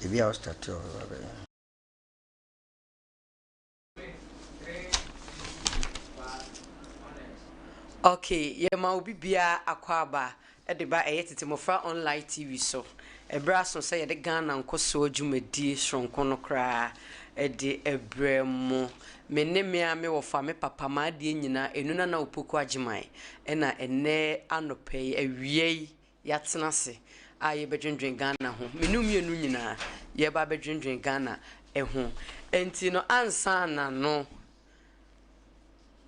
Ebi a ɔstart ɔbɛba bɛyɛ. Okay, yɛma obi biara akwaaba de ba ɛyɛ Tete Mmɔfra Online TV so. Ɛberɛ aso sɛ yɛde Ghana nkɔsoɔ dwumadie soronko no koraa de brɛ mo. Me ne me ara me wɔfa, me papa, m'adeɛ nyinaa, Enu Nana Opoku Agyemang ɛna ɛnnɛ anɔpa yi, awia yi, yɛatena ase a yɛbɛdwendwen Ghana ho. Me ne wo mmienu nyinaa, yɛreba abɛdwendwen Ghana ho. Enti no, ansa na no,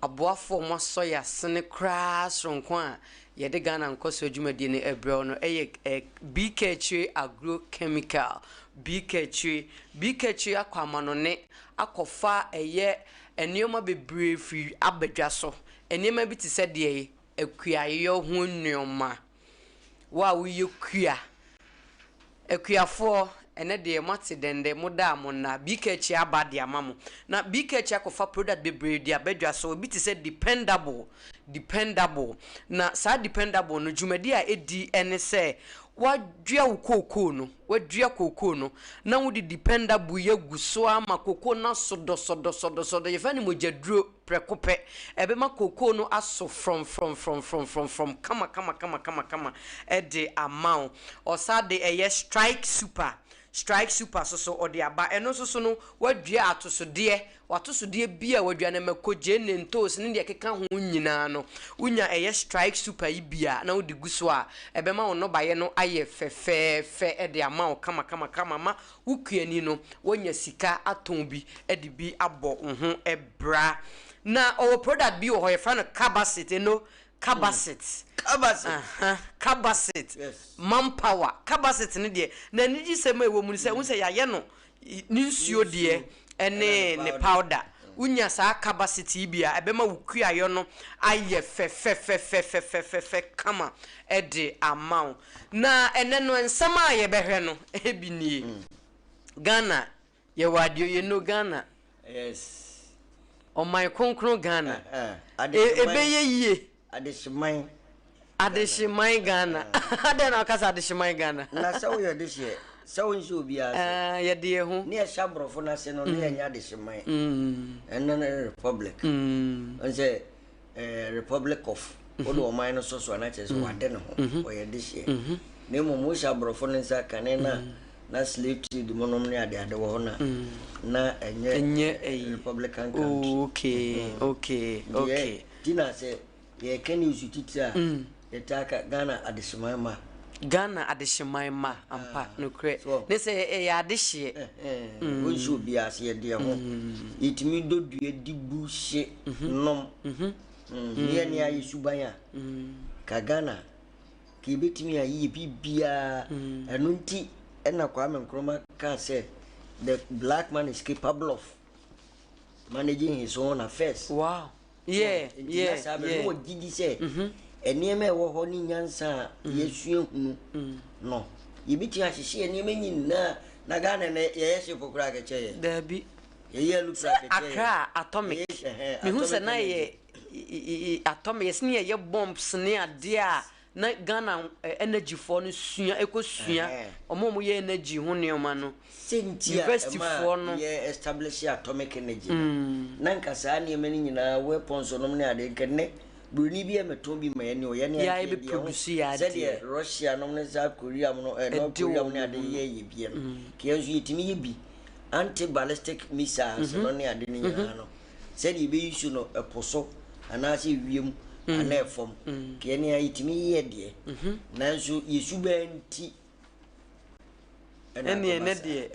aboafoɔ a wɔasɔ yɛn asene koraa soronko a yɛde Ghana nkɔsoɔ dwumadie no rebrɛ wo no yɛ BK Akyire Agro Chemical. BK Akyire, BK Akyire akɔ amanɔne akɔfa ɛyɛ nneɛma bebree firi aba dwa so. Nneɛma bi te sɛ deɛ Akuayɔ ho nnoɔma. Wo a woyɛ kua. Akuafoɔ, ɛnɛ deɛ moate dɛndɛ, moda a monna. BKH aba de ama mo. Na BKH akɔfa product bebree de aba dwa so. Ebi te sɛ dependable, dependable. Na saa dependable no, dwumadi a ɛdi ne sɛ, woadua wo kookoo no, woadua kookoo no, na wode dependable yi agu so ama kookoo no aso dɔsɔdɔsɔdɔsɔdɔ. Yɛfrɛ no mogyaduro. Prɛko pɛ, ɛbɛma kookoo no aso frɔmfrɔmfrɔmfrɔmfrɔm kamakamakamakama de ama wo. Ɔsan de ɛyɛ Strike Super, Strike Super nso so ɔde aba. Ɛno nso so no, woadua atosodeɛ, w'atosodeɛ bi a woadua no, mako, gyeene, ntoosi ne deɛ ɛkeka ho nyinaa no, wonya ɛyɛ Strike Super yi bi a na wode gu so a, ɛbɛma wo nnɔbaeɛ no ayɛ fɛfɛɛfɛ de ama wo kamakamakama ma Wo kuani no, woanya sika atɔn bi de bi abɔ wo ho bra. Na ɔwɔ product bi wɔ hɔ yɛfrɛ no Cabasit, eno Cabasit. Cabasit. Aha, Cabasit. Yes. Manpower. Cabasit no deɛ, n'anigyesɛm a ɛwɔ mu ne sɛ, wohu sɛ yɛayɛ no ne nsuo deɛ ne ne powder. Wonya saa Cabasit yi bi a, ɛbɛma wo kuayɔ no ayɛ fɛfɛfɛfɛfɛfɛfɛ kama de ama wo. Na ɛnɛ no nsɛm a yɛbɛhwɛ no bi nie. Ghana, yɛwɔ adeɛ you know Ghana. Yes. Ɔman kronkron Ghana. Ɛbɛyɛ yie. Adehyeman. Adehyeman Ghana. Adɛn na ɔka sɛ adehyeman Ghana? Na sɛ woyɛ dehyeɛ, sɛ wonhyɛ obiara ase. Yɛde yɛn ho. Ne yɛhyɛ aborɔfo no ase no, ne yɛnyɛ adehyeman. Ɛno ne republic. Ɔn sɛ eh, Republic of wode ɔman no sɔ so a na kyerɛ sɛ wade ne ho, ɔyɛ dehyeɛ. Na mmom wohyɛ aborɔfo no nsa kane no a na slave trade mu nom ne adeade wɔ hɔ no a, na ɛnyɛ Ɛnyɛ ɛyi. Republican country. Oh, okay, okay, Nti yɛ okay. nti na sɛ yɛreka news titire a, yɛtaa ka Ghana adehyeman mma. Ghana adehyeman mma, ampa, nokorɛ. So. Ne sɛ ɛyɛ adehyeɛ. Wonhyɛ obiara ase, yɛde yɛn ho. Yɛtumi dɔ dua, di bu, hye, nom. Ne yɛn ne ayɛ suban a, ka Ghana, ka yɛbɛtumi ayɛ yɛ biribiara. Ɛno nti ɛna Kwame Nkrumah kaa sɛ, the black man is capable of managing his own affairs. Wow. Yeah, Nti yeah, na saa bere yeah. no wɔgye di sɛ nneɛma a ɛwɔ hɔ ne nyansa a yɛasua hunu no, yɛbɛtumi ahyehyɛ yɛn nneɛma nyinaa. Na Ghana no, yɛyɛ ship koraa kɛkyɛ yɛn. Daabi. Yɛyɛ aluplane Sɛ kɛkyɛ yɛn. Accra atomic. Yɛyɛ, ɛhɛn, Mehu sɛ atomic na energy. yɛ atomic, yɛsɛ ne yɛyɛ bombs ne adeɛ a na Ghana energy foɔ no sua, ɛkɔ sua, wɔn a wɔyɛ energy ho nneɛma no. Sɛ nti a University foɔ ɛmaa no. yɛ establish atomic energy no, na nka saa nneɛma no nyinaa, weapons nom ne adeɛ, nka nnɛ buroni bi ɛmɛtɔn bi ma yɛne o, yɛne Yɛ a anka yɛbɛ yɛde yɛn ho, produce yɛ adeɛ. sɛdeɛ Russia nom ne South Korea mo no, eh, North Ɛde Korea mo ne wɔn ade ho no. yɛ yɛ bie no, nka yɛn nso yɛtumi yɛ bi, anti-ballistic missiles no ne ade no nyinaa no, sɛdeɛ yɛbɛyi su no ɛpo so anaasɛ ewiem anaa ɛfam, nka yɛne a yɛtumi yɛ deɛ, nanso yɛ suban nti Ɛneɛ ɛnɛ deɛ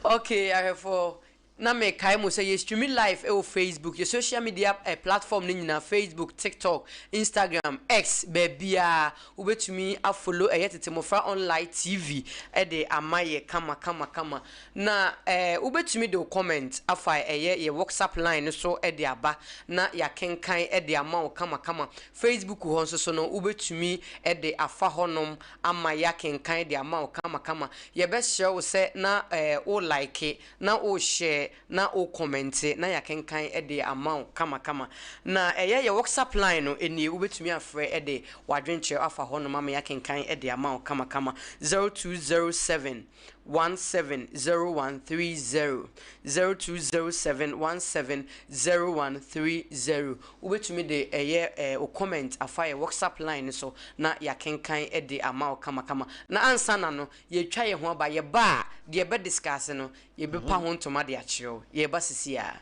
okay ahwɛfoɔ na mekae mo sɛ yɛ stream live ɛwɔ Facebook yɛ social media eh, platform no nyinaa Facebook TikTok Instagram X baabiaa wobɛtumi afolo ɛyɛ Tete Mmɔfra Online TV ɛde ama yɛ kama kama kama na eh, wobɛtumi de wo comment afa ɛyɛ yɛ WhatsApp line no so ɛde aba na yɛakenkan ɛde ama wo kama kama Facebook hɔ nso so no wobɛtumi ɛde afa hɔnom ama yɛakenkan de ama wo kamakama. Yɛbɛsrɛ wo sɛ na wo like, na wo share, na wo kɔmɛnte na yɛakenkan de ama wo kamakama. Na ɛyɛ yɛ WhatsApp line no nie, wobɛtumi afrɛ de w'adwenkyerɛ afa hɔnom ama yɛakenkan de ama wo kamakama, 0207. 17 01 30, 0207 17 01 30. Wobɛtumi de ɛyɛ wo comment afa yɛ WhatsApp line no so na yɛakenkan de ama wo kamakama. Na ansa na no, yɛtwa yɛn ho aba, yɛba a, deɛ yɛbɛ discuss no, yɛbɛpa ho ntoma de akyerɛ wo. Yɛreba sisi ara.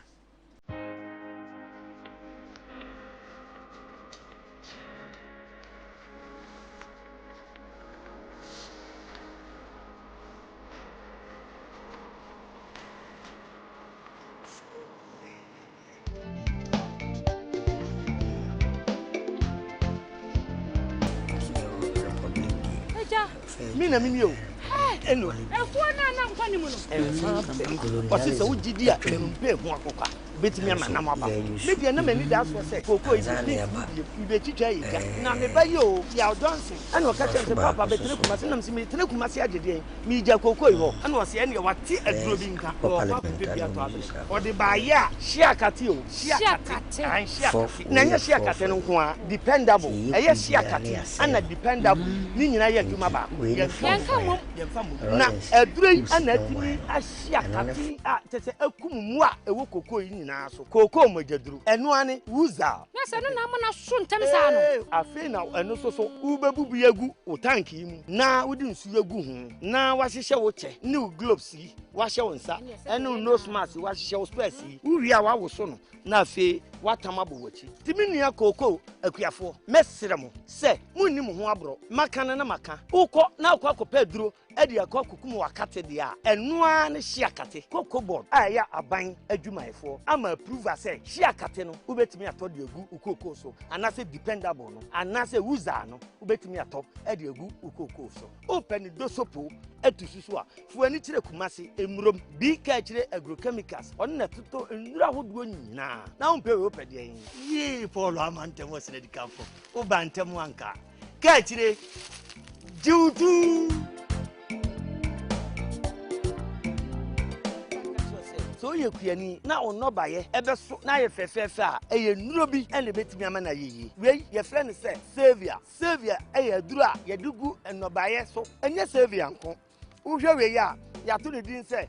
Me na menie o. Eno. Efuo no a na nkwa ni mu no. Ɔse sɛ wogye di a nnompe ho akokwa bɛtumi ama nam aba. Me deɛ na m'ani da soɔ sɛ kookoo yi deɛ mentumi bio, mebɛtwitwa ayɛ gya. Na me ba yi o, Yaw Johnson, ɛna ɔka kyerɛɛ me sɛ Paapa bɛtena Kumasi. Ɛna mese meretena Kumasi agye deɛn? Meregya kookoo yi hɔ. Ɛna ɔse ɛneɛ wate aduro bi nka na ɔkɔ akɔpɛ bi atɔ abrɛ. Ɔde baeɛ a, hyia kate o, hyia kate, ae hyia kate. Na ɛnyɛ hyia kate no nko ara, dependable, ɛyɛ hyia kate ɛna dependable, ne nyinaa yɛ adwuma baako. Yɛmfa mmom, yɛmfa mmom. Na aduro yi ɛna atumi ahyia kate a kyerɛ sɛ akum mmoa a ɛwɔ kookoo yi nyinaa so. Kookoo mogyaduro, ɛno ara ne Wuzal. Na sɛ ɛno na ama no aso ntɛm saa no. Ee, afei na ɛno nso so wobɛbubu agu wo tank yi mu na wode nsuo agu ho na woahyehyɛ wo kyɛ ne wo gloves yi. Woahyɛ wo nsa ne wo nose mask yi, woahyehyɛ wo specs yi. Wowie a woawoso no na afei woatam abɔ w'akyi. Nti me nua kookoo akuafoɔ, mɛsrɛ mo sɛ monni mo ho aborɔ. Maka no na maka. Wokɔ na wokɔ akɔpɛ aduro de akɔ akɔkum w'akate deɛ a, ɛno ara ne hye akate. Cocoa Board a ɛyɛ aban adwumayɛfoɔ ama approval sɛ hye akate no wobɛtumi atɔ de agu wo kookoo so anaasɛ dependable no anaasɛ Wuzaa no wobɛtumi atɔ de agu wo kookoo so. Wopɛ ne dosopo atu so so a, Fa w'ani kyerɛ Kumasi, Mmurom, Bi Kaakyire Agrochemicals, ɔno na ɛtotɔ nnuro ahodoɔ nyinaa. Na wompɛ wei wopɛ deɛn? Yee Paul ama ntɛm wɔ srɛdikanfo, woba ntɛm anka. Kaakyire, gye wo tu! Sɛ woyɛ kuani na wo nnɔbaeɛ ɛbɛso na ayɛ fɛfɛɛfɛ a, ɛyɛ nnuro bi na ɛbɛtumi ama no ayɛ yie. Wei yɛfrɛ no sɛ Saviour. Saviour yɛ aduro a yɛde gu nnɔbaeɛ so. Ɛnyɛ Saviour nko. Wohwɛ wei a, yɛato ne din sɛ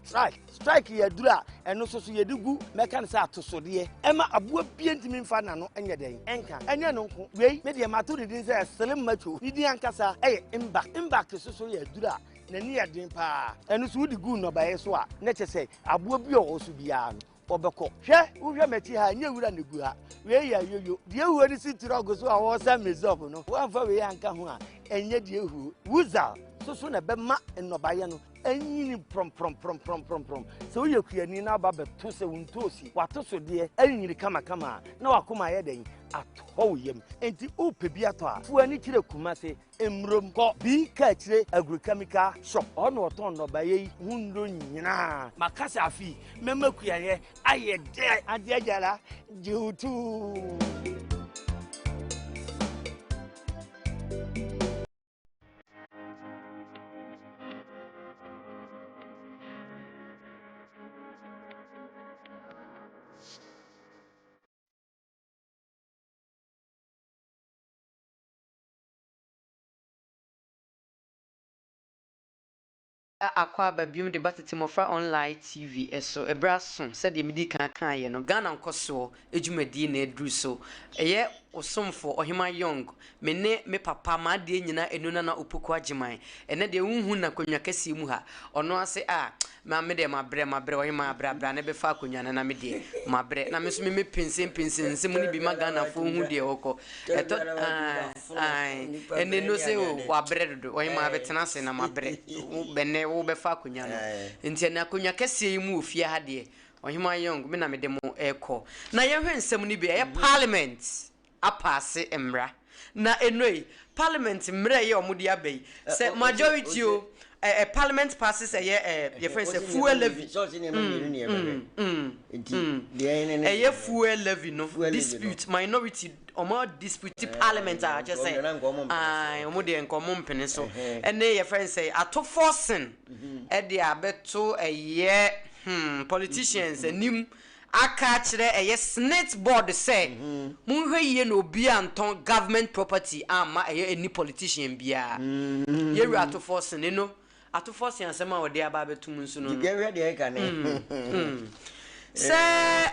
strike. Strike yɛ aduro a ɛno nso so yɛde gu mɛka no sɛ atosodeɛ. Ɛma aboa bia ntumi mfa n'ano nyɛ dɛn nka. Ɛnyɛ no nko. Wei, me deɛ mato ne din sɛ Slim Macho. Ne din ankasa yɛ Mbak. Mbak nso so yɛ aduro a n'ani yɛ den paa. Ɛno nso wode gu nnɔbaeɛ so a, na kyerɛ sɛ aboa bi a ɔwɔ so biara no, wɔbɛkɔ. Hwɛ, wohwɛ m'akyi ha a, ɛnyɛ wura na egu ha. Wei yɛ ayoyo. Deɛ ehuo no si trɔk so a wɔresa Mesop no, woamfa wei anka ho a, ɛnyɛ deɛ ehuo. Wuzal nso so na ɛbɛma nnɔbaeɛ no anyini prɔmprɔmprɔmprɔmprɔm. Sɛ woyɛ kuani na aba bɛto sɛ wo ntoosi, w'atosodeɛ anyini kamakama a, na w'akoma ayɛ dɛn? Atɔ wo yam. Enti wopɛ bi atɔ a, fa w'ani kyerɛ Kumase Mmurom kɔ Bi Kaakyire Agrochemical Shop, hɔ na wɔtɔn nnɔbaeɛ yi ho nnuro nyinaa. Maka sɛ afe yi mɛma kuayɛ ayɛ dɛ. Adeɛ gyara gye wo tuu. Akwaaba biom de ba Tete Mmɔfra Online TV so. Ɛberɛ aso, sɛdeɛ medii kan kaeɛ no, Ghana nkɔsoɔ dwumadie na aduru so. Ɛyɛ wo somfoɔ, Ɔhemaa Young, me ne me papa, m'adeɛ nyinaa Enu Nana Opoku Agyeman. Ɛnnɛ deɛ wonhu no akonnwa kɛseɛ mu ha. Ɔno ase a, ma me deɛ mabrɛ, mabrɛ, Ɔhemaa bra, bra na bɛfa akonnwa no na me deɛ mabrɛ. Na me nso me mɛpɛnsɛmpɛnsɛn nsɛm no bi ma Ghanafoɔ hu deɛ ɔkɔ. Ɛtɔ ae, ɛnɛ no sɛ o, wabrɛ dodo, Ɔhemaa bɛtena ase na mabrɛ. Wo, ɛnnɛ wobɛfa akonnwa no. Nti ɛnnɛ akonnwa kɛseɛ yi mu wɔ fie ha deɛ, Ɔhemaa Young, me na mede mo rekɔ. Na yɛnhwɛ nsɛm no bi, ɛyɛ Parliament apaase mmara. Na nnɛ yi, Parliament mmara yi a wɔde aba yi, sɛ majority o, ɛ Parliament passes ɛyɛ ɛ yɛfrɛ no sɛ fuel levy. Ɛyɛ fuel levy no dispute, minority wɔn dispute Parliament a kyerɛ sɛ, ae, wɔn deɛ nka wɔn mpene so. Ɛne yɛfrɛ no sɛ ato forcing ɛde abɛto ɛyɛ hmm politicians anim aka akyerɛ ɛyɛ snit board sɛ monhwɛ yie na obi antɔn government property amma ɛyɛ any politician biara. Yɛwura ato forcing no. Ato Forson asɛm a ɔde aba abɛto mu nso no no. Yɛhwɛ deɛ ɛka ne. Sɛ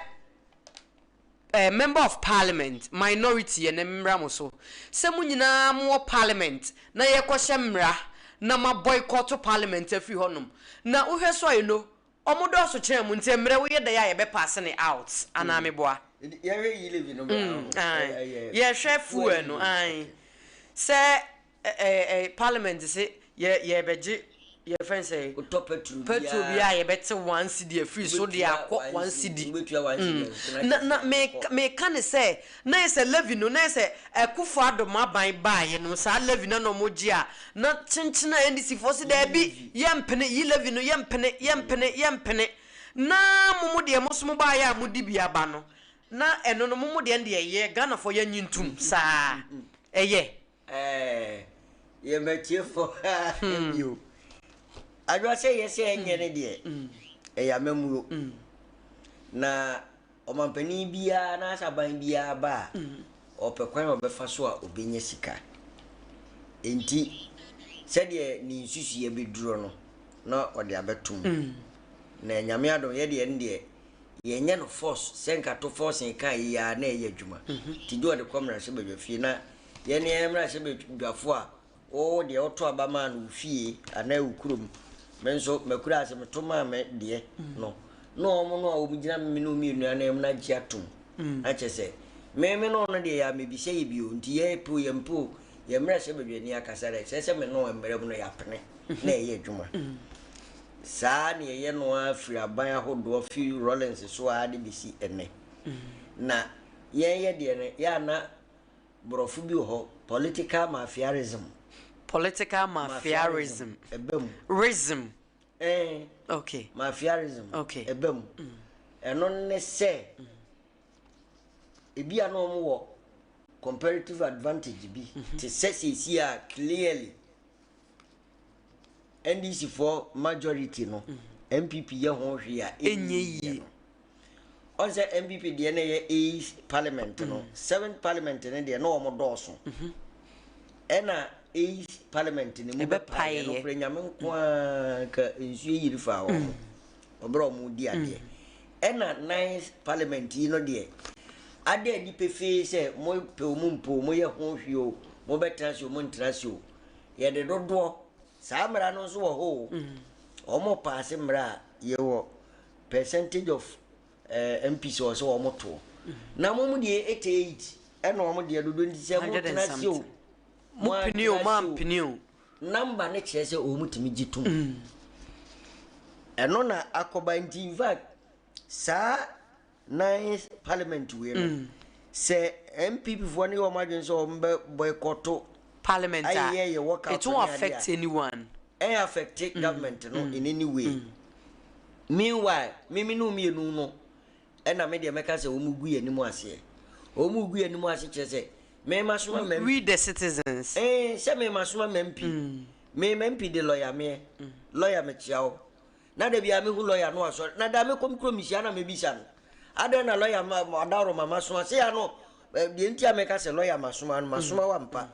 Member of Parliament, minority yɛ ne mmra mo so. Sɛ mo nyinaa mowɔ Parliament na yɛkɔhyɛ mmra na ma boycott Parliament afiri hɔnom. Na wohwɛ so a you know, ɔmo dɔɔso kyɛn mo nti mmerɛ woyɛ dɛn a yɛbɛ pass ne out anaa meboa? Yɛhwɛ e-levy no bra. Ae. Yɛhwɛ fuel no ae. Sɛ Parliament se yɛ yɛbɛgye yɛfrɛ no sɛ Wotɔ petrol petrol bi a yɛbɛte 1 cedi afiri so de akɔ 1 cedi. Wobɛtua 1 cedi nso Na meka ne sɛ na yɛ sɛ levy no na yɛ sɛ Akufo Addo aban baeɛ no, saa levy no na ɔmo gye a na kyenkyene a NDC foɔ se daabi, yɛmpene yi levy no, yɛmpene, yɛmpene, yɛmpene. Na mo mo deɛ mo so mo baeɛ a mode bi aba no, na ɛno no mo mo deɛ no deɛ ɛyɛ Ghanafoɔ yɛnyi ntom saa ɛyɛ. Yɛmɛtiefo bio adwoa sɛ yɛ sɛ ɛnyɛ ne deɛ ɛyɛ amamuo na ɔmampanin biara na asaban biara ba a, ɔpɛ kwan a ɔbɛfa so a ɔbɛnya sika. Nti sɛdeɛ ne nsusuiɛ bɛduro no na ɔde abɛto mu. Na Nyame adom, yɛdeɛ no deɛ yɛnyɛ no force sɛ nka to force ka yi a na ɛyɛ adwuma. Nti de ɔde kɔ mmarahyɛbadwa fie na yɛne yɛn mmarahyɛbadwafo a wɔwɔ deɛ ɔto aba maa no wo fie anaa wo kurom, me nso makura ase meto maa me deɛ no, na wɔn no a wɔn gyina me ne wɔn mmienu anan mu no agye atom na kyerɛ sɛ me ne ɔno deɛ yɛ a mebisa yɛ bio. Nti yɛ po yɛ mpo yɛ mmarahyɛbadwani akasa dɛ kyerɛ sɛ me no mmerɛ mu no yɛapene na ɛyɛ adwuma saa. Ne yɛyɛ no ara firi aban ahodoɔ firi Rawlings so ara de bɛsi ɛnɛ. Na yɛn yɛ deɛ no yɛ ana borɔfo bi wɔ hɔ, political mafiarism. Political mafiarism. Ɛbɛ mu. Rism. Mafiarism. Ɛbɛ mu. Ɛno ne sɛ ebi a na wɔn wɔ comparative advantage bi te sɛ seesie a clearly NDC foɔ majority no, NPP yɛ ho hwee a ɛnyɛ yie no. Ɔn sɛ NPP deɛ no yɛ eighth Parliament no, seventh Parliament no deɛ na wɔn dɔɔso, ɛna eighth Parliament no mu bɛpaeɛ no kora, Nyame nko ara ka nsuo yiri fa wɔn ɔberɛ a wɔn di adeɛ. Ɛna ninth Parliament yi no deɛ ada adi pefee sɛ mo pɛ o, mo mpo o, mo yɛ ho hwee o, mo bɛtena ase o, mo ntena ase o, yɛde dodoɔ saa mmara no nso wɔ hɔ o. Wɔn paase mmara a yɛwɔ percentage of MPs wɔ sɛ wɔn toɔ na mo deɛ 88 ɛna wɔn deɛ dodoɔ. Nti sɛ mo tena ase o, mo pini o, mo ampini o, number ne kyerɛ sɛ wɔn tumi gye tom. Ɛno na akɔba. Nti in fact saa ninth Parliament wei no, sɛ NPP foɔ no yɛ wɔn adwene sɛ wɔn bɛ boycott Parliament a ayɛ yɛ workout it won't affect anyone. Ɛyɛ affect government no in any way. Meanwhile mimi no mmienu no ɛna me deɛ mɛka sɛ wɔn gu yɛn anim aseɛ. Wɔn gu yɛn anim ase kyerɛ sɛ mɛma soma mɛmpi. We the citizens. Sɛ mɛma soma mɛmpi, me mɛmpi de lawyer meɛ lawyer mekyia wo na da bia mehu lawyer no asɔre na da mekɔ me kurom mehyia na mebisa no adɛn na lawyer ma adaworo ma masoma se ya no. Deɛ nti a mɛka sɛ lawyer masoma no, masoma wa mpa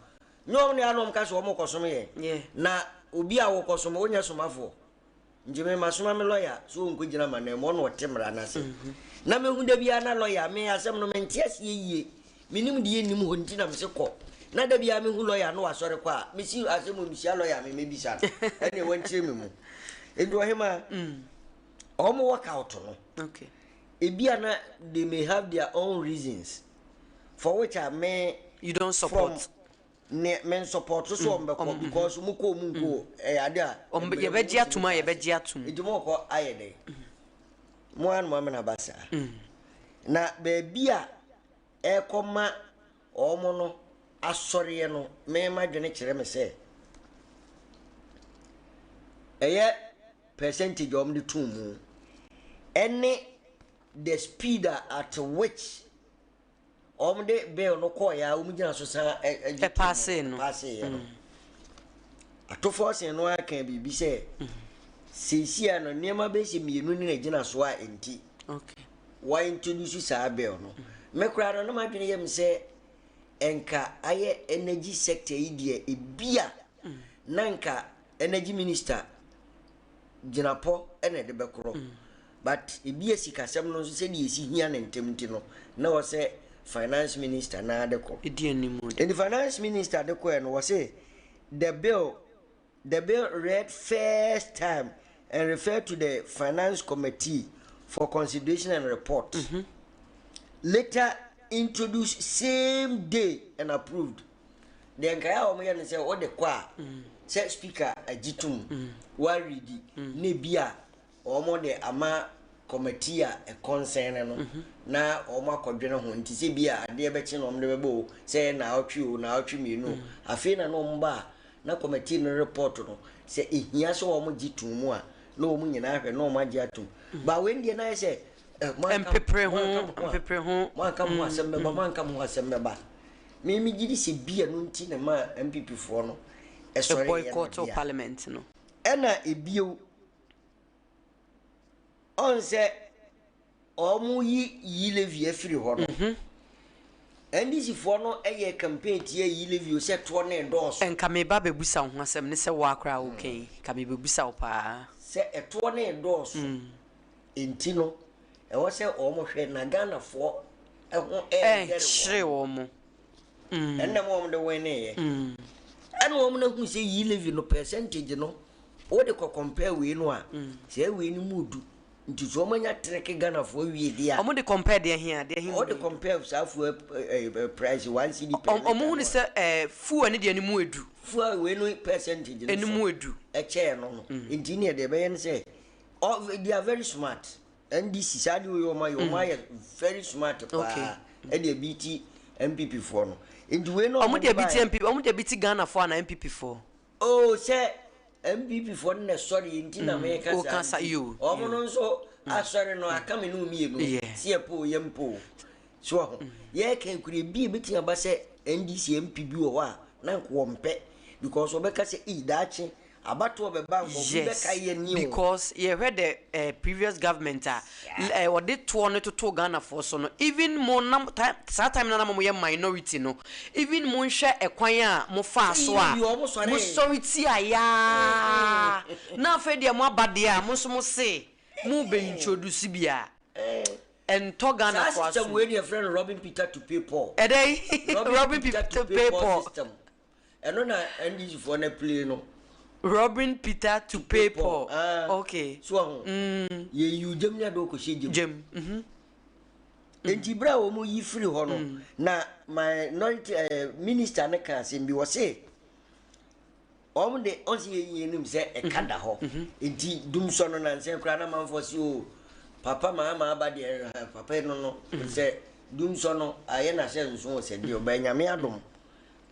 nyɛ ɔm ne anom ka sɛ ɔmo kɔsom yɛn na obi a wɔkɔsom wonyɛ somafoɔ. Nti me masoma me lawyer so ɔnkɔ gyina ma nan mu, ɔna ɔte mmara no ase na mehu da biara na lawyer me asɛm no mente aseɛ yie, menim deɛ nnim hɔ. Nti na mese kɔ na da biara mehu lawyer no wasɔre kɔ a mesi asɛm mu mehyia lawyer me mebisa no ɛne wankyerɛ me mu. Nti ɔhema ɔmo workout no, ebi a na they may have their own reasons for which I may You don't support. From ne me support so ɔmo bɛkɔ because mo kɔ ɔmo nko ɛyɛ ade a yɛbɛgye atom a yɛbɛgye atom. Nti mo kɔ ayɛ dɛ mo ano amena ba saa na beebi a ɛkɔ ma ɔmo no asɔreɛ no, mɛma dwene kyerɛ me sɛ ɛyɛ percentage a ɔmo de tum mu ɛne the speed a at which wɔn de bill no kɔɔ ya, wɔn gyina so san ɛ ɛpaase no. Paase yɛ no. Ato Forson no aka biribi sɛ seesia no nneɛma bɛsi mmienu ne na gyina so a nti wa introduce saa bill no. Me koraa no na madwene yɛ m sɛ nka ayɛ energy sector yi deɛ, ebia na nka energy minister Gyinapɔ na ɛde bɛkorɔ. But ebi a sikasɛm no nso sɛdeɛ ɛsi hia no ntɛm nti no, na ɛwɔ sɛ finance minister no ara de kɔ. Ɛdi anim de. Nti finance minister de kɔɛ no, wɔse the bill the bill read first time and referred to the finance committee for consideration and report. Later introduced same day and approved. Deɛ nkaeɛ a wɔyɛ no sɛ wode kɔ a sɛ speaker agye tom wɔaredi na ebi a wɔde ama committee a ɛkɔnsɛn no na wɔn akɔdwene ho nti sɛ bi a adeɛ bɛkye na wɔn de bɛbɔ o sɛ ɛyɛ naawɔtwe o naawɔtwe mmienu o afei na na wɔn ba a na committee no report no sɛ ehia sɛ wɔn gye tom mu a na wɔn nyinaa hwɛ na wɔn agye atom ba wei deɛ na ayɛ sɛ eh, moanka Mpepere ho, moanka mo ho a mpepere ho. moanka mo ho asɛm bɛba moanka mo ho asɛm bɛba. Me me gye di sɛ bi ɛno nti na ɛmaa NPP foɔ no ɛsɔre yɛ no Boycott deɛ a. parliament no. Ɛna ebio ɔn sɛ ɔmo yi yi levy afiri hɔ no. NDC foɔ no ɛyɛ campaign tia yi levy o sɛ toɔ no ɛdɔɔso. Nka me ba bɛbusa wo ho asɛm ne sɛ woa koraa wo ka yi nka me bɛbusa wo paa. Sɛ ɛtoɔ no ɛdɔɔso nti no Ɛwɔ sɛ wɔn hwɛ na Ghana foɔ ho ɛnkyere wɔn. Ɛnna ma wɔn de wɛnee yɛ. Ɛna wɔn na hu sɛ yi levy no percentage no wode kɔ compare wei no a sɛ wei no mu du nti so wɔn anya treke Ghana foɔ wie deɛ a. Wɔn de compare deɛ he a deɛ he mu. Wɔn de compare saa fuel price 1 cedi per litre. Wɔn hu ne sɛ fuel ne deɛ no mu edu. Fuel wei no percentage no so. Ɛno mu edu. Ɛkyɛɛ no no nti ne deɛ ɛbɛyɛ ne sɛ they are very smart. NDC saa adeɛ wei wɔn ayɛ wɔn ayɛ very smart paa ɛde ebi ti NPP foɔ no nti wei na wɔn de ebi ti NPP wɔn de ebi ti Ghana foɔ ana NPP foɔ. Oo sɛ NPP foɔ no na ɛsɔre yɛ nti na meka saa nti wɔn no nso asɔre no aka me ne wɔn mmienu si yɛ po yɛ mpo so ho yɛ ka ekura ebi ebetumi aba sɛ NDC MP bi wɔ hɔ a na nko wɔn pɛ because wɔbɛka sɛ ee daakye Abatoɔ bɛba nkurɔfo Yes, bɛkae yɛn ni o. because yɛhwɛ the eh, previous government a, eh, wɔde toɔ no totoo Ghanafoɔ so no, even mo na time, saa time no na mo yɛ minority no, even mo nhwɛ ɛkwan a mo faa so a, Eyi wɔn sɔree. mo sɔre tiaeɛ ara, na afei deɛ mo aba deɛ a, mo nso mo se mo bɛ introduce bi a, ɛntɔ Saa Ghanafoɔ system asom. wei na yɛfrɛ no robbing Peter to pay Paul. Ɛdɛn? Robbing Peter to pay Paul system. Ɛno na NDC foɔ no play no. Robbing Peter to pay Paul. Ah, okay. So aho. Yɛ yi gyam ne ade ɔkɔhyɛ gyam. Gyam. Mhm. Enti bere a wɔn yi firi hɔ no, na minority eh, minister no ka asɛm bi wɔse wɔn de ɔnse yɛ yie nim sɛ ɛka da hɔ. Enti dumsɔ no nansɛn koraa na manfoɔ se o papa maa maa ba deɛ eh, papa no no sɛ dumsɔ no ayɛ na sɛ nso wɔ sɛ deɛ ɔbɛn nyame adom.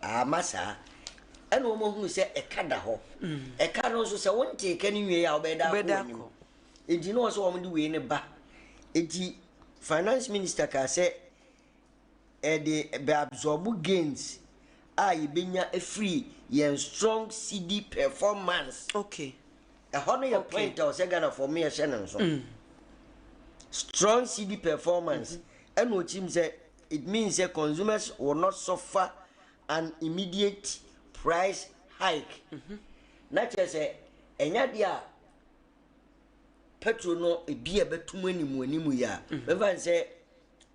Amma saa. Ɛna wɔahunu sɛ ɛka da hɔ. Ɛka no nso sɛ wontee ka no nwiei a wobɛyɛ dɛ akɔ w'anim. Enti na ɔsɛ wɔn de wei no ba. Enti finance minister kaa sɛ ɛde bɛ absorb gains a yɛbɛnya afiri yɛn strong cedi performance. Okay. Ɛhɔ no yɛ point a ɔsɛ Ghanafoɔ mo yɛhyɛ no nso. Strong cedi performance. Ɛna ɔkyim sɛ It means sɛ consumers will not suffer an immediate price hike. Na kyerɛ sɛ ɛnyɛ adeɛ a petrol no ebi a ɛbɛtum anim anim yi a mɛfa n sɛ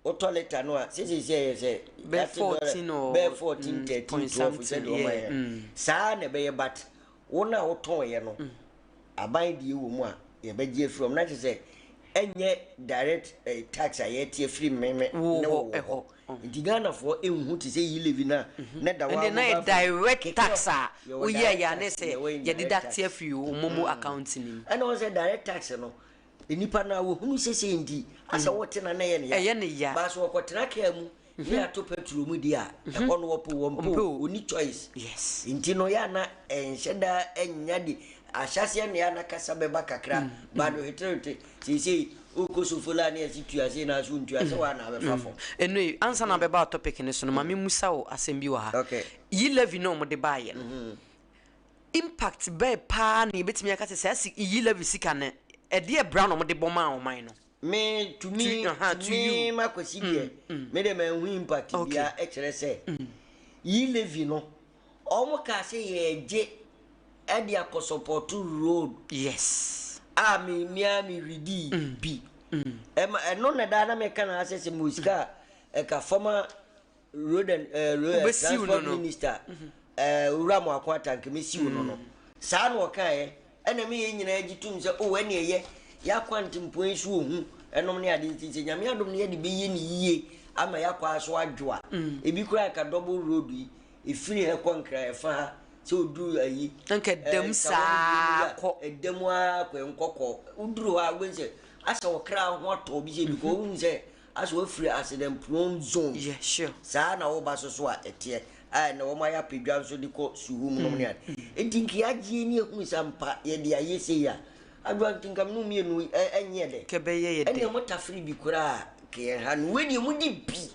wotɔ lita no a sisi sɛ ɛyɛ sɛ Bɛyɛ 14 or bɛyɛ 14 13 point 12 something, sɛdeɛ ɔma yeah, yɛ mm. saa na ɛbɛyɛ but wo no a wotɔnyɛ no Aban deɛ wɔ mu a yɛbɛgye afiri wɔn na kyerɛ sɛ ɛnyɛ direct eh, tax a yɛte afiri meme Wo ne hɔ, wo wɔ ɛhɔ. hɔ nti Ghanafoɔ nhu te sɛ yi levy no a na da Ɛnde na mobile yɛ phone direct keke tax a yɛwɔ woyɛɛ direct yɛ a ne tax sɛ yɛwɔ yɛde indirect dacte tax afiri wo momo account no mu. ɛna wɔn sɛ direct tax no nipa no a wɔhunu sese nti asɛ wɔte na na ɛyɛ ne ya Ɛyɛ ne ya. baasa wɔkɔtena kaa mu ne ato petrol mu deɛ a ɛhɔ no wɔpo wɔn Ɔmpɛ po o. wɔni choice Yes. nti no yɛ ana ɛnhyɛ da ɛnya de ahyɛseɛ ne yɛ ana kasa bɛba kakra ba no heterete seesei wokɔ sofola ne yɛse tua sei na so ntua sɛ woa na abɛfa fam Ɛno yi, ansa na bɛba topic no so no, ma memmusa wo asɛm bi wɔ ha. Okay. Yi levy na wɔde baeɛ no, impact bɛɛ paa na yɛbɛtumi aka sɛ saa si yi levy sika no, ɛdeɛ bra na wɔde bɔ maa ɔman no? Me to me To, aha, to to me you. makwasi deɛ me deɛ manhu impact Okay. biara ɛkyerɛ sɛ yi levy no ɔmo kaa sɛ yɛgye ɛde akɔ support road Yes. A me mea me redi bi. Ɛma ɛno na daa na meka na asɛ sɛ mo sika a ɛka former road and road Wobɛsiw no transport no. minister Owura Amoako Atta nka mesiw no. Saa na ɔkaeɛ. Ɛna me yɛn nyinaa gye tom sɛ o ɛne ɛyɛ yɛakɔ antempɔn yi so ohu ɛnom ne ade, nti sɛ Nyame adom no yɛde bɛyɛ ne yie ama yɛakɔ aso adwo a, ebi koraa ka double road yi ɛfiri ha kɔ Nkra, ɛfa ha sɛ oduru ayi Nka dam saa kɔ. Ɛdam ara kɔ nkɔkɔ. Woduru hɔ a, wobɛhu sɛ asɛ ɔkra ho atɔ bi sɛ because wohu sɛ asɛ wafiri accident prone zone. Saa na woba so a ɛteɛ a ɛnɛ wɔn ayɛ apadwa nso de kɔ suhum nom ne ade. Nti nka yɛagye ni ehunu sɛ mpa yɛde ayɛ sei a adwoa, nti nka mene mmienu ɛnyɛ dɛ. Kɛbɛyɛ yɛ dɛ. Ɛnna mo tafere bi koraa ka yɛn ha no, wei deɛ mo di bi.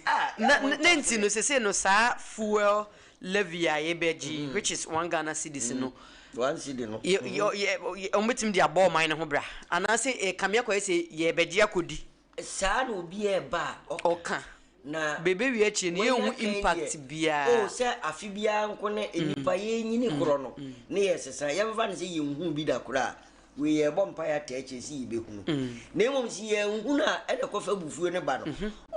Ah, na mo ne nti no sese no saa fuel levy a yɛbɛgye, which is 1 Ghana cedis no, 1 cedi no. Yɛ yɛ yɛ wɔn bɛtumi de abɔ ɔman no ho bra anaasɛ kame akɔyɛ sɛ yɛbɛgye akɔdi? Saa na obi ɛɛba a ɔka. Ɔka. Na bebe wie akyire no wɔnya yɛnhu kan impact deɛ, biara. O sɛ afe biara nko ne nipa yɛnyini korɔ no ne yɛ sesa, yɛmfa no sɛ yɛnhu bi da korɔ a, wei yɛbɔ mpa yɛ ata akyire sɛ yɛbɛhunu. Na mmom sɛ yɛnhunu a, ɛna kɔfa bufuo no ba no.